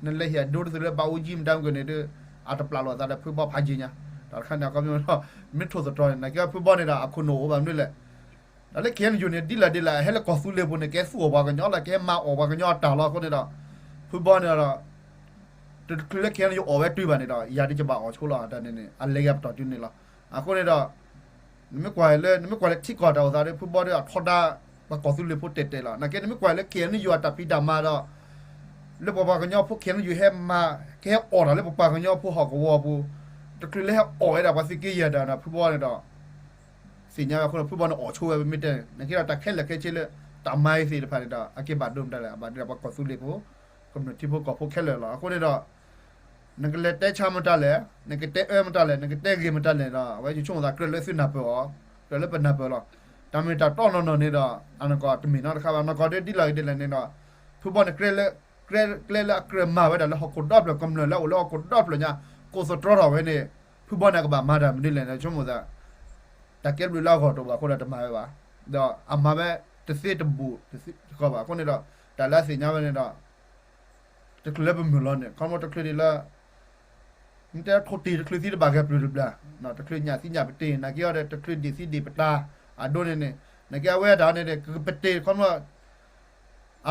နလဲၤဟ့ၣ်အဒိတသုးလၢဘၣ်အူကၠံမတၤမုၢ်ကန့ၣ်ဒီး အတပျၢ်လိာ်အသးဒီးဖုဘီဖးယံၤညါ, တၢ်တခါန့ၣ် အခီပညီဒီး မ့ၢ်ထိၣ်သတြီၤန့ၣ် နာ်က့ဖုဘီန့ၣ်ဒီးအခိၣ်နူာ်အိၣ်ဘၣ်မနုၤလဲၣ်, ဒီးလၢ KNU န့ၣ် ဒ်လဲၣ်ဒ်လဲၣ် အဟဲလၢကီၢ်သူလ့ၤပူၤန့ၣ် ကဲသူၣ်အီၣ်ပှၤကညီလီၤ ကဟဲမၤအီၣ်ပှၤကညီအတၢ်လီၤအဃိန့ၣ်ဒီး ဖုဘီန့ၣ်ဒီး တချုးလၢ KNU အီၣ်ဝဲတုၤဘၣ်န့ၣ်ဒီး ယၤဒ်ကဘၣ်အီၣ်ဆိလီၤ တၢ်န့ၣ်န့ၣ် အလဲၤဂၤပတီၢ်တုၤန့ၣ်လီၤ. အဃိန့ၣ်ဒီး နမ့ၢ်ကွၢ်လၢ နမ့ၢ်ကွၢ်လၢထံကီၢ်တၢ်အိၣ်သးဒီး ဖုဘီဒီးအထီဒါ ပှၤကီၢ်သူလ့ၤဖိတဲာ်တဲာ်လီၤ. နာ်က့နမ့ၢ်ကွၢ်လၢ KNU အတၢ်ဖံးတၢ်မၤဒီး လၢပပှၤကညီဖိ KNU ဟဲမၤ ကဟဲအီၣ်တၢ်လၢပပှၤကညီဖိဟီၣ်ကဝီၤပူၤ, တချုးလၢဟဲအီၣ်ဝဲဒၣ်ပှၤသုးက့ယဲၢ်တၢ်န့ၣ် ဖုဘီန့ၣ်ဒီး သ့ၣ်ညါဝဲအဃိဒီး ဖုဘီန့ၣ်အီၣ်ဆိဝဲ ပမ့ၢ်တဲန့ၣ် နာ်က့ဒီးတၢ်ခဲလၢာ်ခဲဆ့လၢ တၢ်မၤအံၤသ့ၣ်တဖၣ်န့ၣ်ဒီး အက့ၤဘၣ်ဒိမတၤလဲၣ် အဘၣ်ဒိဒီးပှၤကီၢ်သူလ့ၤဖိ ကမျၢၢ်ထံဖိကီၢ်ဖိခဲလၢာ်လီၤ. အဃိန့ၣ်ဒီး နကလဲၤတဲဆါမတၤလဲၣ်, နကတဲအၢမတၤလဲၣ်, နကတဲဂ့ၤမတၤလဲၣ်ဒီး အဝဲယဆိကမိၣ်သးကြၢးလၢသုနၢ်ပၢၢ်အီၤ, ကြၢးလၢပနၢ်ပၢၢ်လီၤ. တၢ်မ့ၢ်တၢ်တီနီၢ်နီၢ်န့ၣ်ဒီး အနီၢ်ကီၢ်တမ့ၢ်နီတခါဘၣ်, နီၢ်ကီၢ်ဒ်ဒ်လဲၣ်ဂ့ၤဒ်လဲၣ်န့ၣ်ဒီး ဖုဘီန့ၣ် ကြၢးလၢ ကြၢးလၢအကြၢးမၤဝဲဒၣ်လၢဟီၣ်ခိၣ်ဒီဖျၢၣ် ကမျၢၢ်လၢအအိၣ်လၢဟီၣ်ခိၣ်ဒီဖျၢၣ်ညါ ကိးသတြီထီၣ်ဝဲန့ၣ် ဖုဘီန့ၣ်ကဘၣ်မၤတၢ်မနုၤလဲၣ်န့ၣ် ဆိကမိၣ်သး တၢ်ကဲဘျုးလၢအဂီၢ်တအိၣ်ဘၣ်အဃိဒီးတမၤဝဲဘၣ်, ဒီးအမၤဝဲတသ့တဘူၣ်တသ့တကီၢ်ဘၣ်. အဃိန့ၣ်ဒီး တၢ်လၢအသ့ၣ်ညါဝဲန့ၣ်ဒီး တချုးလၢပမုၢ်လီၤန့ၣ် ခီဖျိတချုးဒံးလၢ မ့ၢ်တဲထိၣ်တ့ၢ်တချုးသံတဘၣ်ဂဲၤပျုၢ်တဘျီ, တချုးညၣ်သံညၣ်ပတ့ၢ် နာ်က့အီၤဒီး တချုးဒံးသံဒံးပတၢ်အဒိန့ၣ်န့ၣ် နာ်က့အဝဲတၢ်န့ၣ်ဒီး ကပတ့ၢ် ခီဖျိ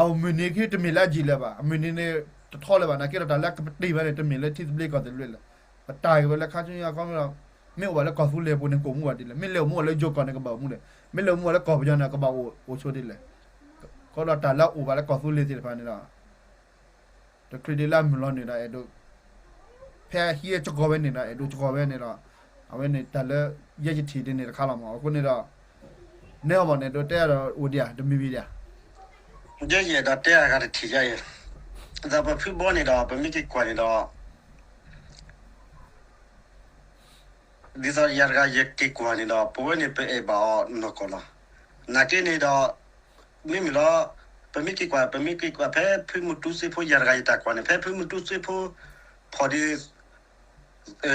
အမုၢ်နံၤခံတမ့ၢ်လၢအယံာ်လၢၤဘၣ်, အမုၢ်နံၤန့ၣ်တထီလၢၤဘၣ်, နာ်က့ဒီးတၢ်လၢကပတ့ၢ်ဝဲန့ၣ် တမ့ၢ်လၢထံသဘျ့ကီၢ်သဘျ့လၢၤ. ပတၢ်ဂ့ၢ်ဝဲလၢခါဆူညါခီဖျိ မ့ၢ်အိၣ်ဘၣ်လၢကီၢ်သူလ့ၤပူၤန့ၣ် ကအိၣ်မူဘၣ်ဒ်လဲၣ်, မ့ၢ်လဲၤအိၣ်မူဘၣ်လၢယိၤကီၢ်န့ၣ် ကဘၣ်အိၣ်မူလဲၣ်, မ့ၢ်လဲၤအိၣ်မူဘၣ်လၢကီၢ်ပယီၤန့ၣ် ကဘၣ်အိၣ်ဆိဒ်လဲၣ်. ခီဖျိတၢ်လၢအအိၣ်ဘၣ်လၢကီၢ်သူလ့ၤသ့ၣ်တဖၣ်န့ၣ်ဒီး တချုးဒံးလၢအမုၢ်လီၤနုာ်ဒီးအဲၣ်ဒိး ဖဲအဟံးကကီၤဝဲန့ၣ်ဒီး အဲၣ်ဒိးကကီၤဝဲန့ၣ်ဒီး အဝဲန့ၣ်တၢ်လၢယဲယထံၣ်ဒ်န့ၣ်တခါလီၤမး. အဃိန့ၣ်ဒီး နဲအီၤဘၣ်န့ၣ် ဒိးတဲဒီးအိၣ်ဒံးဧါ တမံၤမံၤဒံးဧါ. ယဲယအဲၣ်ဒိးတဲအဂၤတထံၣ်ယါအံၤ, ဒီးပဖုဘီန့ၣ်ဒီး ပမ့ၢ်က့ၤကွၢ်န့ၣ်ဒီး ဒ်သိးယၤတဂၤယက့ၤကွၢ်န့ၣ်ဒီး ပဝဲန့ၣ်ပအဲၣ်ဘၣ်အီၤနီၢ်ကီၢ်လီၤ. နာ်က့န့ၣ်ဒီး မ့မ့ၢ်လီၤ ပမ့ၢ်က့ၤကွၢ် ပမ့ၢ်က့ၤကွၢ်ဖဲဖုမူတူစ့ဖိ ယၤတဂၤယတၢ်ကွၢ်န့ၣ် ဖဲဖုမူတူစ့ဖိ ဖီၣ်ဒ်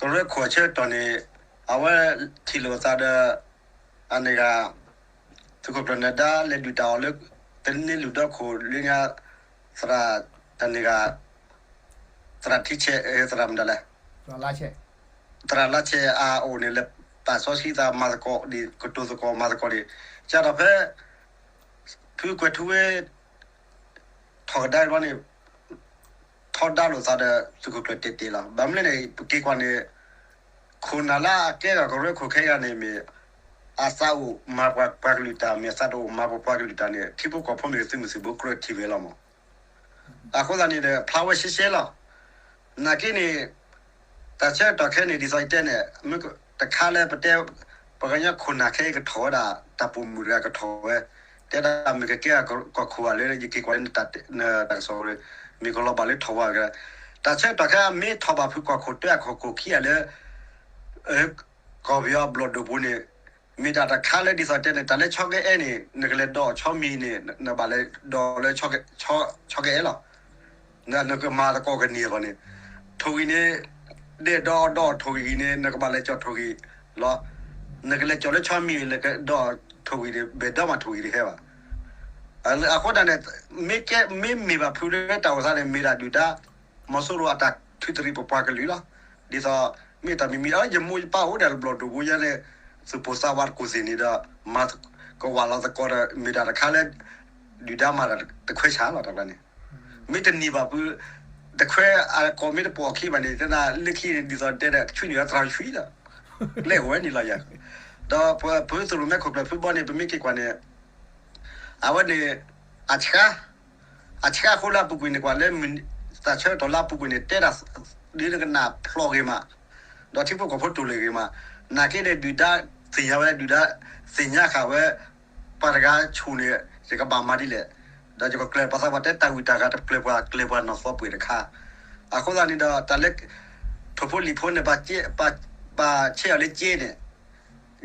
ကရၢခိၣ်အဆၢကတီၢ်န့ၣ် အဝဲထံၣ်လိာ်အသးဒီး အန့ၣ်ဂၤ သုးခိၣ်ကျၢၢ်နၢၤဒါလဲၤဒုၣ်တၢ်အီၤလၢ တန့ၢ်လုၢ်ဒီခိၣ်လၢညါ သရၣ်တၢ်န့ၣ်ဂၤ သရၣ်ထံဆဲး သရၣ်မတၤလဲၣ် သရၣ်လါဆဲးအအိၣ်န့ၣ် လဲၤပာ်စီဆှံသးမၤသကိးဒံး ကတိၤသကိးမၤသကိးဒံး ကၢ်ဒီးဖဲ ဖုကွဲၤထူဝ့ ထီၣ်ကဒါဘျီန့ၣ် ထီဒါလိာ်သးဒီးသုးခိၣ်ကျၢၢ်တဲာ်တဲာ်လီၤ. ဘၣ်မနုၤလဲၣ်န့ၣ် ပက့ၤကွၢ်န့ၣ် ခိၣ်နၢ်လၢအကဲထီၣ်ကရၢခိၣ်ခဲအံၤန့ၣ်မ့ၢ် အသးအိၣ်မၤပှၤကလုာ်တၢ် မ့ၢ်အသးတအိၣ်မၤပှၤကလုာ်တၢ်န့ၣ် ထံဖိကီၢ်ဖိမ့ၢ်ဂ့ၤ သုးမုၢ်သံၣ်ဘိကြၢးထံၣ်ဝဲလီၤမး. အဃိသတးန့ၣ်ဒီး ဖျါဝဲရှဲရှဲလီၤ. နာ်က့န့ၣ် တၢ်ဆၢကတီၢ်ခဲအံၤန့ၣ် ဒ်သိးယတဲန့ၣ် မ့ၢ်တခါလၢပတဲ ပှၤကညီခိၣ်နၢ်ခဲအံၤကထီၣ်ဝဲဒၣ် တၢ်ပိာ်မုၣ်တဂၤကထီၣ်ဝဲ တဲဒၣ်မ့ၢ်ကကဲကီၢ်ခိၣ်ဧါလၢယက့ၤကွၢ်လၢနတၢ်ကစီၣ် မ့ၢ်ကလီၤဘၣ်လၢထီၣ်ဝဲ တၢ်ဆၢကတီၢ်ခဲအံၤမ့ၢ်ထီၣ်ဘၣ်ဖုကီၢ်ခိၣ်တၢအကီၢ်ခိၣ်ခံဂၤလၢ ကီၢ်ပယီၤဘျီၣ်ဒိၣ်ပူၤန့ၣ် မ့ၢ်တၢ်တခါလၢဒ်သိးတဲန့ၣ် တၢ်လၢဆီကအဲၣ်န့ၣ် နကလဲၤဒီးဆီမံၤန့ၣ် နဘၣ်လဲၤဒီးလၢဆီကအဲၣ်လီၤ. နကမၤသကိးကန့ၢ်အဂီၢ်န့ၣ် ထိၣ်ဂံၢ်န့ၣ် ဒဲၣ်ဒီဒီးထိၣ်ဂံၢ်န့ၣ် နကဘၣ်လဲၤကၠီၣ်ထိၣ်ဂံၢ်လီၤ. နကလဲၤကၠီၣ်လၢဆီမံၤ လဲၤကဒီးထိၣ်ဂံၢ်န့ၣ် ဘဲၣ်ဒီးမးထိၣ်ဂံၢ်တဟဲဘၣ်. အဃိသတးန့ၣ် မ့ၢ်ကဲ မ့မ့ၢ်ဘၣ်ဖုလၢတၢ်အိၣ်သးန့ၣ် မ့ၢ်ဒၣ်ဒုၣ်ဒါ မီၤစိရိၤအတၢ်ထုးတရံးပပှၤကလုာ်လီၤ. ဒ်သိး မ့ၢ်တၢ်မံၤမံၤ အၢ ယမိၢ်ယပၢ်အိၣ်ဒီးဘျီၣ်ဒိၣ်ပူၤယဲန့ၣ် သုးဖိသးဝးတကူၣ်သ့ၣ်န့ၣ်ဒီး မၤကဝးလီၤသကိးဒီး မ့ၢ်တၢ်တခါလၢ ဒုၣ်ဒါမၤတၢ်တခွဲးဆးလီၤ တၢ်ကျါန့ၣ် မ့ၢ်တန့ၢ်ဘၣ်ဖု တခွဲးအကီၢ်မ့ၢ်တပိာ်ခံဘၣ်န့ၣ် တဲဒၣ်လၢခံန့ၣ် ဒ်သိးတဲဒီး ဆွံနုာ်အသရၣ်ဆွံလီၤ. ကျဲအိၣ်ဝဲန့ၣ်လီၤယၤ, ဒီးပဖုသုးရိၣ်မဲခိၣ်ကျၢၢ်ဖုဘီန့ၣ် ပမ့ၢ်က့ၤကွၢ်န့ၣ်, အဝဲန့ၣ်, အဆှါ, အဆှါအဃိလၢအပူၤကွံာ်န့ၣ် ကွၢ်လၢ သးဆၢကတီၢ်လၢအပူၤကွံာ်န့ၣ် တဲဒၣ်ဒ်နကနၣ်ဖျိးဂ့ၤမး, ဒီးထံဖိကီၢ်ဖိတူၢ်လိာ်ဂ့ၤမး, နာ်က့န့ၣ် ဒုၣ်ဒါသ့ၣ်ညါဝဲ ဒုၣ်ဒါသ့ၣ်ညါဃာ်ဝဲ ပှၤတဂၤဆူၣ်န့ၣ် ယကဘၣ်မၤဒ်လဲၣ်, ဒီးယကကျဲၤပှၤသးပှၢ်တဲတၢ်ဝံၣ်တၢ်ဂၤတကျဲၤပှၤ ကျဲၤပှၤနီၢ်သီပှ့ၤတခါ, အဃိသတးန့ၣ်ဒီး တၢ်လၢ ထိၣ်ဖိလံၣ်ဖိန့ၣ် ဘၣ်ဆဲးအီၤလၢက့န့ၣ်,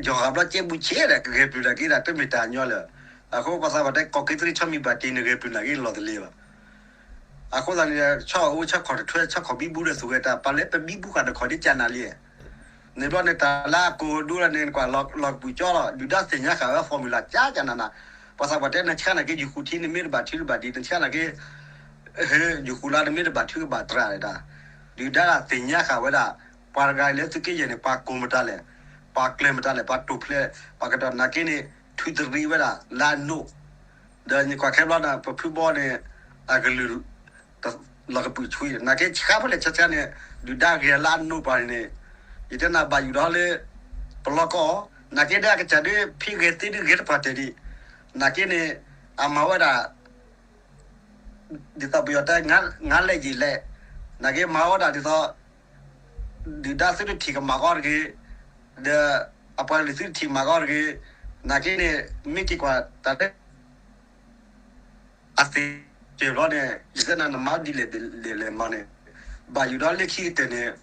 ယီၤဃာ်ဘျီက့ဘူးဆဲးဒီး ကဂဲၤပျုၤနာ်က့ဒၣ် တမ့ၢ်တၢ်ညီလၢၤ, အဃိပှၤသးပှၢ်တဲ ကီၢ်က့သရံးဆီမံၤဘၣ်တ့ နဂဲၤပျုၤနာ်က့လီၤတလ့ၤဘၣ် အဃိသတးန့ၣ် ဆီၣ်အိၣ်ဆီၣ်ခီၣ်တထွဲ ဆီၣ်ခီၣ်ဘံဘူဒီးသူၣ်ဂဲၤတၢ် ပှၤလၢပဘံဘူဃာ်တခီၣ်ဒ်ကၢ်နၤလံ, န့ၣ်ဘျီန့ၣ် တၢ်လၢအကိၢ်ဒိလၢန့ၣ် ကွၢ်လီၤကပူၤကၠီလီၤ ဒုၣ်ဒါသ့ၣ်ညါဃာ်ဝဲ formula ကၢ်ကၢ်နၤနၤ, ပှၤသးပှၢ်တဲ နဆါနာ်က့ ယဃုထံန့ၣ်မ့ၢ်တဘၣ်ထုကဘၣ်ဒံး နဆါနာ်က့ ယဃုလါန့ၣ်မ့ၢ်တဘၣ်ထုကဘၣ်တြၢ်ဒၣ်, ဒုၣ်ဒါသ့ၣ်ညါဃာ်ဝဲဒၣ်, ပှၤတဂၤလၢသုးက့ယဲၢ်န့ၣ် ပှၤကိၢ်မတၤလဲၣ်, ပှၤကျဲၤမတၤလဲၣ် ပှၤတိာ်ဖျဲး, ပှၤကတီၢ်နာ်က့န့ၣ် ထုးတရံးဝဲဒၣ်လၢအနိၣ်, ဒီးကွၢ်ခဲဘျီန့ၣ် ပဖုဘီန့ၣ် အကလုၢ် လီၤကပုာ်ဆူအံၤ နာ်က့ဆှါဖဲလဲၣ်ဆှါဆှါန့ၣ် ဒုၣ်ဒါဂဲၤလၢအနိၣ်ပှၤန့ၣ်, ယတဲနၤဘၣ်ယိၣ်ဒီးလၢ ပလီၢ်ကီၢ်, နာ်က့ဒၣ်အကစၢ်ဒ်ဖံဂဲၤသ့ဒ်ဂဲၤတပှၢ်တၢၢ်ဒံး, နာ်က့န့ၣ် အမၤဝဲဒၣ် ဒ်သိးပယီၤတဲ ငါးလဲးယံာ်လဲး, နာ်က့မၤဝဲဒၣ်ဒ်သိး ဒုၣ်ဒါသုတထံၣ်ကမၣ်ကီတဂ့ၤ, ဒီးအပှၤကလုာ်သုတထံၣ်ကမၣ်ကီတဂ့ၤ, နာ်က့န့ၣ် မ့ၢ်က့ၤကွၢ်တၢ်လၢ အသ့ၣ်စၢၤဘျီန့ၣ် ယတဲနၤ နမၤဒ်လဲၣ်ဒ်လဲၣ်လဲၣ်မၤန့ၣ်, ဘၣ်ယိၣ်ဒီးလၢခံကတၢၢ်န့ၣ်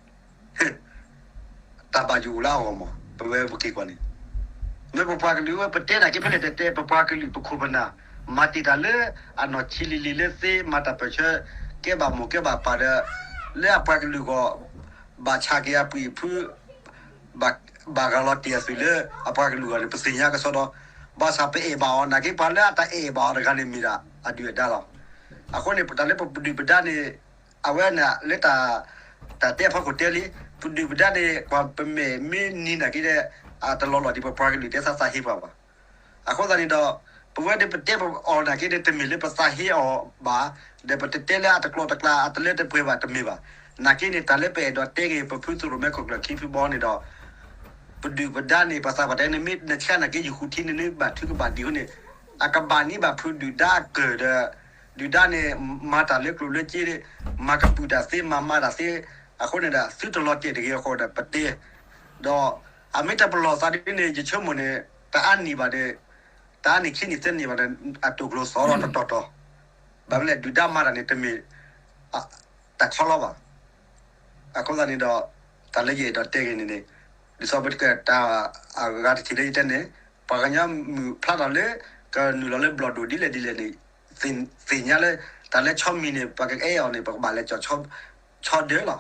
တၢ်ဘၣ်ယိၣ်အိၣ်လၢအဂီၢ်မး ပဝဲပက့ၤကွၢ်န့ၣ်, မ့ၢ်ပပှၤကလုာ်ဝဲ ပတဲနာ်က့ဖဲလဲၣ်တဲတဲ ပပှၤကလုာ်ပခိၣ်ပနၢ် မၤတ့ၢ်တၢ်လၢအနီၢ်ဆံးလံၤလံၤလၢသ့ မၤတၢ်ပၢၢ်ဆၢ ကဲဘၣ်မိၢ်ကဲဘၣ်ပၢ်ဒီး လၢအပှၤကလုာ်အဂီၢ် ဘၣ်ဆၣ်က့ၤအပုၢ်အဖု ဘၣ်ဂၤလီၤတ့ၢ်အသွံၣ်လၢအပှၤကလုာ်အဂီၢ်န့ၣ် ပသ့ၣ်ညါကစီဒီး ဘၣ်ဆၣ်ပအဲၣ်ဘၣ်အီၤ နာ်က့ပှၤလၢအတၢ်အဲၣ်ဘၣ်အီၤတဂၤန့ၣ်မ့ၢ်ဒၣ်အဒုၣ်အဒါလီၤ. အဃိန့ၣ် တၢ်လၢပဒုၣ်ပဒါန့ၣ် အဝဲန့ၣ်လၢ တၢ်တဲအဖီခိၣ်တဲလံ, ပဒုၣ်ပဒါန့ၣ် ကွၢ်ပမဲာ်မ့ၢ်နံၤနာ်က့ဒီး အတလီၤလီၤဒ်ပပှၤကလုာ်တဲသးသးဟ့ပှၤဘၣ်. အဃိသတးန့ၣ်ဒီး ပဝဲဒၣ်ပတဲပအီၤနာ်က့ဒီး တမ့ၢ်လၢပသးဟ့အီၤဘၣ်, ဒီးပတတဲလၢအတကျိၤတကျဲ အတလၢတပှဲၤဘၣ်တမ့ၢ်ဘၣ်. နာ်က့န့ၣ် တၢ်လၢပအဲၣ်ဒိးတဲက့ၤ ပဖုသုးရိၣ်မဲခိၣ်ကျၢၢ်ခံဖုဘီန့ၣ်ဒီး ပဒုၣ်ပဒါန့ၣ် ပှၤသးပှၢ်တဲန့ၣ် မ့ၢ်နဆါနာ်က့ ယဃုထံန့ၣ် နဘၣ်ထုကဘၣ်ဒံးအဃိန့ၣ် အကဘၣ်န့ၢ်ဘၣ်ဖုဒုၣ်ဒါအကၢၢ်ဒီး ဒုၣ်ဒါန့ၣ် မၤတၢ်လၢကျိၣ်လၢစ့ မၤကပုာ်တၢ်သ့ မၤမၤတၢ်သ့, အဃိန့ၣ်ဒီး သုတလီၤတဲာ်တဂ့ၤအဃိဒီး ပတဲ, ဒီးအမ့ၢ်တပလီၢ်သးဒ်န့ၣ် ယဆိကမိၣ်န့ၣ် တအါနံၣ်ဘၣ်ဒီး တအါနံၣ်ခံနံၣ်သၢနံၣ်ဘၣ်ဒီး အတိာ်ကျိၤသီထီၣ်တတီၤတီၤ, ဘၣ်မနုၤလဲၣ် ဒုၣ်ဒါမၤတၢ်န့ၣ် တမ့ၢ် တၢ်ခီလီဘၣ်. အဃိသတးန့ၣ်ဒီး တၢ်လၢယအဲၣ်ဒိးတဲဂ့ၤန့ၣ်န့ၣ် ဒ်သိးပတကတၢၢ်အဂၤတထံၣ်လၢယတဲန့ၣ် ပှၤကညီမုၢ်ဖျါထီၣ်လၢ ကနုာ်လီၤလၢဘျီၣ်ဒိၣ်ဒ်လဲၣ်ဒ်လဲၣ်န့ၣ် သ့ၣ်ညါလၢ တၢ်လၢဆီမံၤန့ၣ် ပကအဲၣ်အီၤန့ၣ် ပကဘၣ်လဲၤကီၢ်ဆီဒၢလီၤ.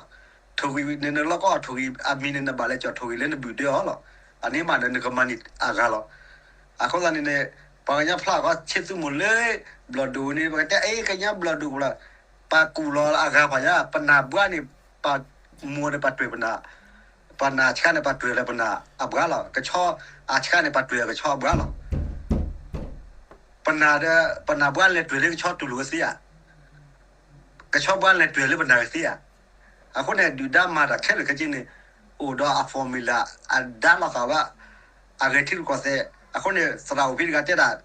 ထိၣ်ဂံၢ်န့ၣ် နလီၢ်ကီၢ်ထိၣ်ဂံၢ်အမံၤန့ၣ် နဘၣ်လဲၤကီၢ်ထိၣ်ဂံၢ်လၢနဘုၣ်ဒၢအီၤလီၤ. အန့ၣ်မးဒီးနကမၤန့ၢ်အဂၤလီၤ. အဃိသတးန့ၣ်န့ၣ် ပှၤကညီဖျါဃီဆ့သူမိၢ်လၢ ဘျီၣ်ဒိၣ်န့ၣ် ပကတဲအ့ၣ်ကညီဘျီၣ်ဒိၣ်လီၤ. ပှၤကူၣ်လီၤအဂၤပှၤညါ ပနၢ်ဘှါန့ၣ် ပှၤမိၢ်န့ၣ်ပှၤတွဲၢ်ပနၢ်, ပနၢ်ဆါန့ၣ် ပှၤတွဲၢ်လၢပနၢ်အဘှါလီၤ. ကဆီအဆါန့ၣ် ပှၤတွဲၢ်ကဆီအဘှါလီၤ. ပနၢ်ဒီး ပနၢ်ဘှါလဲၤတွဲၢ်လၢကဆီတူၢ်လိာ်ဝဲသ့ဧါ. ကဆီဘှါလဲၤတွဲၢ်လၢပနၢ်ဝဲသ့ဧါ. အဃိန့ၣ် ဒုၣ်ဒါမၤတၢ်ခဲလၢာ်ခဲဆ့န့ၣ် အိၣ်ဒီးအ formula အဒါလီၤဃာ်ဝဲ အဂဲၤထံရူၢ်ကီၢ်သဲး. အဃိန့ၣ် သရၣ်အိၣ်ဖဲတဂၤတဲဒၣ်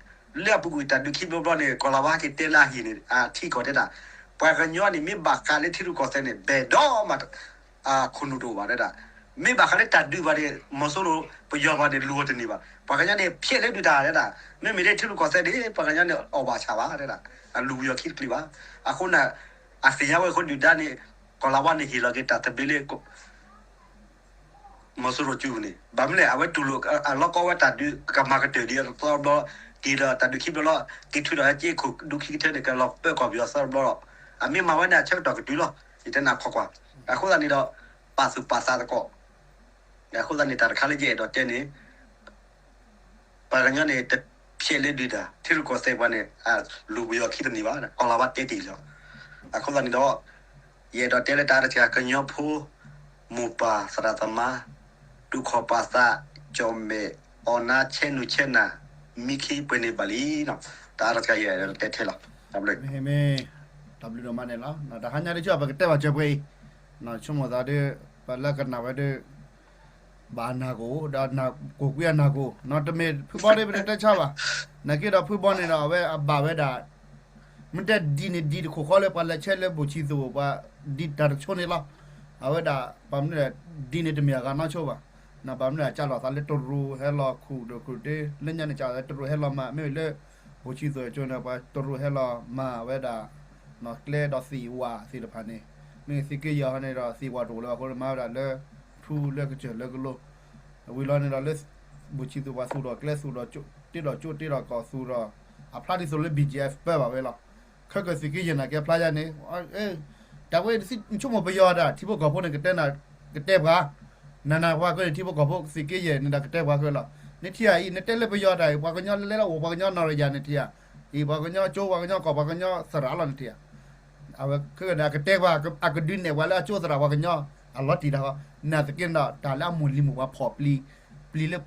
လၢအပူၤကွံာ်တၢ်ဒုးခံဘျီဘျီန့ၣ် ကီၢ်လၤဝါဟဲက့ၤတဲလၢအဟံၣ်န့ၣ် အထံကီၢ်တဲဒၣ် ပှၤကညီန့ၣ် မ့ၢ်ဘၣ်ဃးလၢထံရူၢ်ကီၢ်သဲးန့ၣ် ဘဲၣ်ဒီးမး အခိၣ်နူာ်တအိၣ်ဘၣ်တဲဒၣ်. မ့ၢ်ဘၣ်ဃးလၢတၢ်ဒုးဘၣ်န့ၣ် မီၤစိရိၤပယီၤပှၤန့ၣ် လူၤအီၤတန့ၢ်ဘၣ်. ပှၤကညီန့ၣ် ဖျဲးလၢဒုးတၢ်တဲဒၣ်. မ့မ့ၢ်လၢထံရူၢ်ကီၢ်သဲးန့ၣ် ပှၤကညီန့ၣ် အီၣ်ဘၣ်ဆၣ်ဘၣ်တဲဒၣ်. အလူၤပယီၤခံတကျံးဘၣ်. အဃိန့ၣ် အသ့ၣ်ညါဝဲအဃိဒုၣ်ဒါန့ၣ် ကီၢ်လၤဝါန့ၣ်ဟ့ၣ်လီၤက့ၤတၢ်သဘျ့လၢ မီၤစိရိၤကၠူန့ၣ် ဘၣ်မနုၤလဲၣ် အဝဲတူၢ်လိာ်အလီၢ်ကီဝဲတၢ်ဒုး ကမၤကတၢၢ်ဒံးအသီတဘျီ က့ၤဒီးတၢ်ဒုးခံဘျီလီၤ က့ၤထုးဒီးဟဲက့ၤခိၣ်ဒူခံကထၢန့ၣ် ကလီၤပၢကီၢ်ပယီၤသီတဘျီလီၤ. အမ့ၢ်မၤဝဲန့ၣ် အဆၢကတီၢ်ကတုၤလီၤ. ယတဲနၤခိးကွၢ် အဃိသတးန့ၣ်ဒီး ပာ်သူၣ်ပာ်သးသကိး အဃိသတးန့ၣ် တၢ်တခါလၢယအဲၣ်ဒိးတဲန့ၣ် ပှၤကညီန့ၣ် တဖျဲးလၢဒုးတၢ် ထံရူၢ်ကီၢ်သဲးပှၤန့ၣ် လူၤပယီၤခံတန့ၢ်ဘၣ် ကီၢ်လၤဝါတဲတ့ၢ်လီၤ. အဃိသတးန့ၣ်ဒီး ယအဲၣ်ဒိးတဲလၢတၢ်အါတက့ၢ် ကညီဖိ မိၢ်ပၢ်သရၣ်သမါ တူၢ်ခီၣ်ပာ်သး ကၠီၣ်မဲာ် အီၣ်နါ ဆဲနုာ်ဆဲနၢ် မံခ့ပှဲၤန့ၣ်ဘၣ်လံ. တၢ်အါတက့ၢ်ယအဲၣ်ဒိးတဲထဲလီၤ. မ့ၢ် တၢ်ဘျုးဒိၣ်မးန့ၣ်လီၤ. တဟါညါဒ်ဆိ ပကတဲဘၣ်စၢၤပှဲၤအံၤ ဆိကမိၣ်သးဒီး ပှၤလၢကနၣ်ဝဲဒီး ဘၣ်အနၢ်ကအိၣ် ဒီးကိၢ်ကွံအနၢ်ကအိၣ် တမ့ၢ်ဖုဘီဒ်ပတဲဆါဘၣ်. နာ်က့ဒီးဖုဘီန့ၣ်ဒီး အဝဲအဘၣ်ဝဲဒၣ် မ့ၢ်တဲဒ်န့ၣ်ဒ်တခိၣ်ဃီလၢ ပှၤလဲၤဆဲးလၢဘိၣ်ဆံသူၣ်ပှၤ ဒ်တၢ်တဆိန့ၣ်လီၤ. အဝဲဒၣ် ဘၣ်မနုၤလဲၣ် ဒ်န့ၣ်တမ့ၢ်အဂၤနီဆိဘၣ်. ဘၣ်မနုၤလဲၣ် ကးလီၤသးလၢတရူးဟဲလီၤခူၣ်ဒိၣ်ခူၣ်တ့ လၢညါန့ၣ် ကးလီၤသးလၢတရူးဟဲလီၤမၤ မ့ၢ်လၢ ဘိၣ်ဆံသူၣ်အကၠိန့ၣ် ပှၤတရူးဟဲလီၤမၤဝဲဒၣ် ကျဲဒီးသ့ၣ်ဝၣ်သ့ၣ်တဖၣ်န့ၣ် မ့ၢ်သုးက့ယဲၢ်ဟီန့ၣ်ဒီး သ့ၣ်ဝၣ်တအိၣ်လၢၤဘၣ်အဃိ မၤဝဲဒၣ်လၢ ထူလၢကစၢၢ်လၢကလိ ဝံၤလီၤန့ၣ်ဒီးလၢ ဘိၣ်ဆံသူၣ်ပှၤသူၣ်ထီၣ်ကျဲသူၣ်ထီၣ်ကၠိ တ့ထီၣ်ကၠိတ့ထီၣ်ကီၢ်သူၣ်ထီၣ် အဖျါဒ်သိးလၢ ဘီၣ်ကၠၣ်အ့ ပၢဘၣ်ဝဲလီၤ. ခဲကၢၢ်သုးက့ယဲၢ်နာ်က့အဖျါယါန့ၣ် တၢ်ဝဲ နဆိကမိၣ်ပယီၤတၢ် ထံဖိကီၢ်ဖိန့ၣ် ကတဲနၤ ကတဲပှၤ နနၢ်ပှၤကၢန့ၣ် ထံဖိကီၢ်ဖိသုးက့ယဲၢ်န့ၣ်ဒီးကတဲပှၤကၢလီၤ. နထံၣ်ဧါအံၤ နတဲလၢပယီၤတၢ်အံၤ ပှၤကညီလဲၤလၢအိၣ် ပှၤကညီနီၢ်ရယၤ နထံၣ်ဧါ. အံၤ ပှၤကညီကၠိ ပှၤကညီကီၢ် ပှၤကညီသရၣ်လီၤ နထံၣ်ဧါ. အဝဲခဲကၢၢ်န့ၣ် အကတဲပှၤ အကဒုးနဲၣ်ပှၤလၢအကၠိသရၣ်ပှၤကညီ အလီၤတံၢ်တၢ်ဃီ နာ်သက့န့ၣ်ဒီး တၢ်လၢအမိၢ်လံၤမိၢ်ပှၢ်ဖီၣ်ပျံၤ ပျံၤလၢ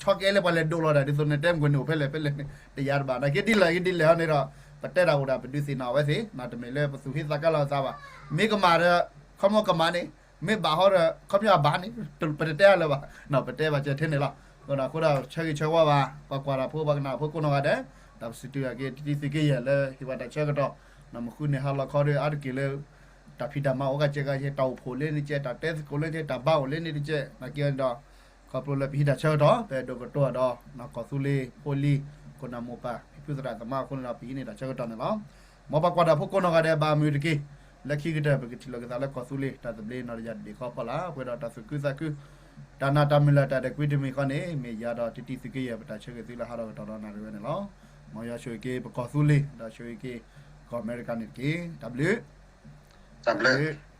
ဆီကဲလၢပှၤလဲၤဒိးလီၤတၢ် ဒ်သိးနတဲမုၢ်ကန့ၣ်အိၣ်ဖဲလဲၣ်ဖဲလဲၣ်န့ၣ် တယၤတဘၣ် နာ်က့ဒ်လဲၣ်ဂ့ၤဒ်လဲၣ်ဟီန့ၣ်ဒီး ပတဲတၢ်အိၣ်ဒၣ် ပဒုးသ့ၣ်နီၣ်အဝဲသ့ၣ် တမ့ၢ်လၢပသူၣ်ဟ့သးကါလီၤသးဘၣ်. မ့ၢ်ကမၣ်ဒီး ခီပညီကမၣ်န့ၣ် မ့ၢ်ဘၣ်ဟီဒီး ခီပညီအဘၣ်န့ၣ် ပတတဲအါလၢၤဘၣ် ပတဲဘၣ်စၢၤထဲန့ၣ်လီၤ. အဃိဒီးဆၢဂ့ၤဆၢဝါဘၣ် ပှၤကွၢ်တၢ်ဖိ ပှၤကနၣ်ဖိကိးနီၢ်ဂၤဒဲး ဒီးပစံးတုၤက့ၤ တံၤသကိးယဲၢ်လၢဟံၣ်ဝဲတၢ်ဆၢကတီၢ် မုၢ်ဃုန့ၣ်ဟါလီၤခီဒီး အါတက့ၢ်လၢ တၢ်ဖံးတၢ်မၤအိၣ်ကစဲးကဲ တၢ်အိၣ်ဖှိၣ်လၢန့ၣ်ကဲ တၢ်တဲသကိးလၢန့ၣ် တၢ်ဘါအိၣ်လၢန့ၣ်တကဲ နာ်က့ဒီး ခီဖျိလၢပဟံးတၢ်ဆၢကတီၢ် ပအဲၣ်ဒိးကတိၤဒီး ကီၢ်သူလ့ၤဖိလံၤ ခိၣ်နၢ်မိၢ်ပၢ် ဖံဖုသရၣ်သမါအဃိန့ၣ်ဒီး ပဟံးန့ၢ်တၢ်ဆၢကတီၢ်န့ၣ်လီၤ. မ်ပှၤကွၢ်တၢ်ဖိကိးနီၢ်ဂၤဒဲး ဘၣ်မုာ်တက့ၢ်. လၢခံကတၢၢ် ပကထံၣ်လိာ်က့ၤသးလၢကီၢ်သူလ့ၤ တၢ်သဘျ့နီၢ်တယၢ်ဒံးဃီဖီလာ် ပှဲၤဒီးတၢ်သူၣ်ခုသးခု တၢ်နာ်တၢ်မုၢ်လၢ်တၢ်ဒဲးကွံတမံၤဃီန့ၣ် မ့ၢ်ယၤဒီးတံၤသကိးယဲၢ် ပတၢ်ဆၢဂ့ၤသုလၢဟါဒီးကတီၢ်ဒီးနၣ်ရံၣ်ဝဲန့ၣ်လီၤ. မ်ယွၤဆိၣ်ဂ့ၤက့ၤပကီၢ်သူလ့ၤ ဒီးဆိၣ်ဂ့ၤက့ၤ ကီၢ်အမဲရကၤန့ၣ်တက့ၢ်. တၢ်ဘျုး တၢ်ဘျုး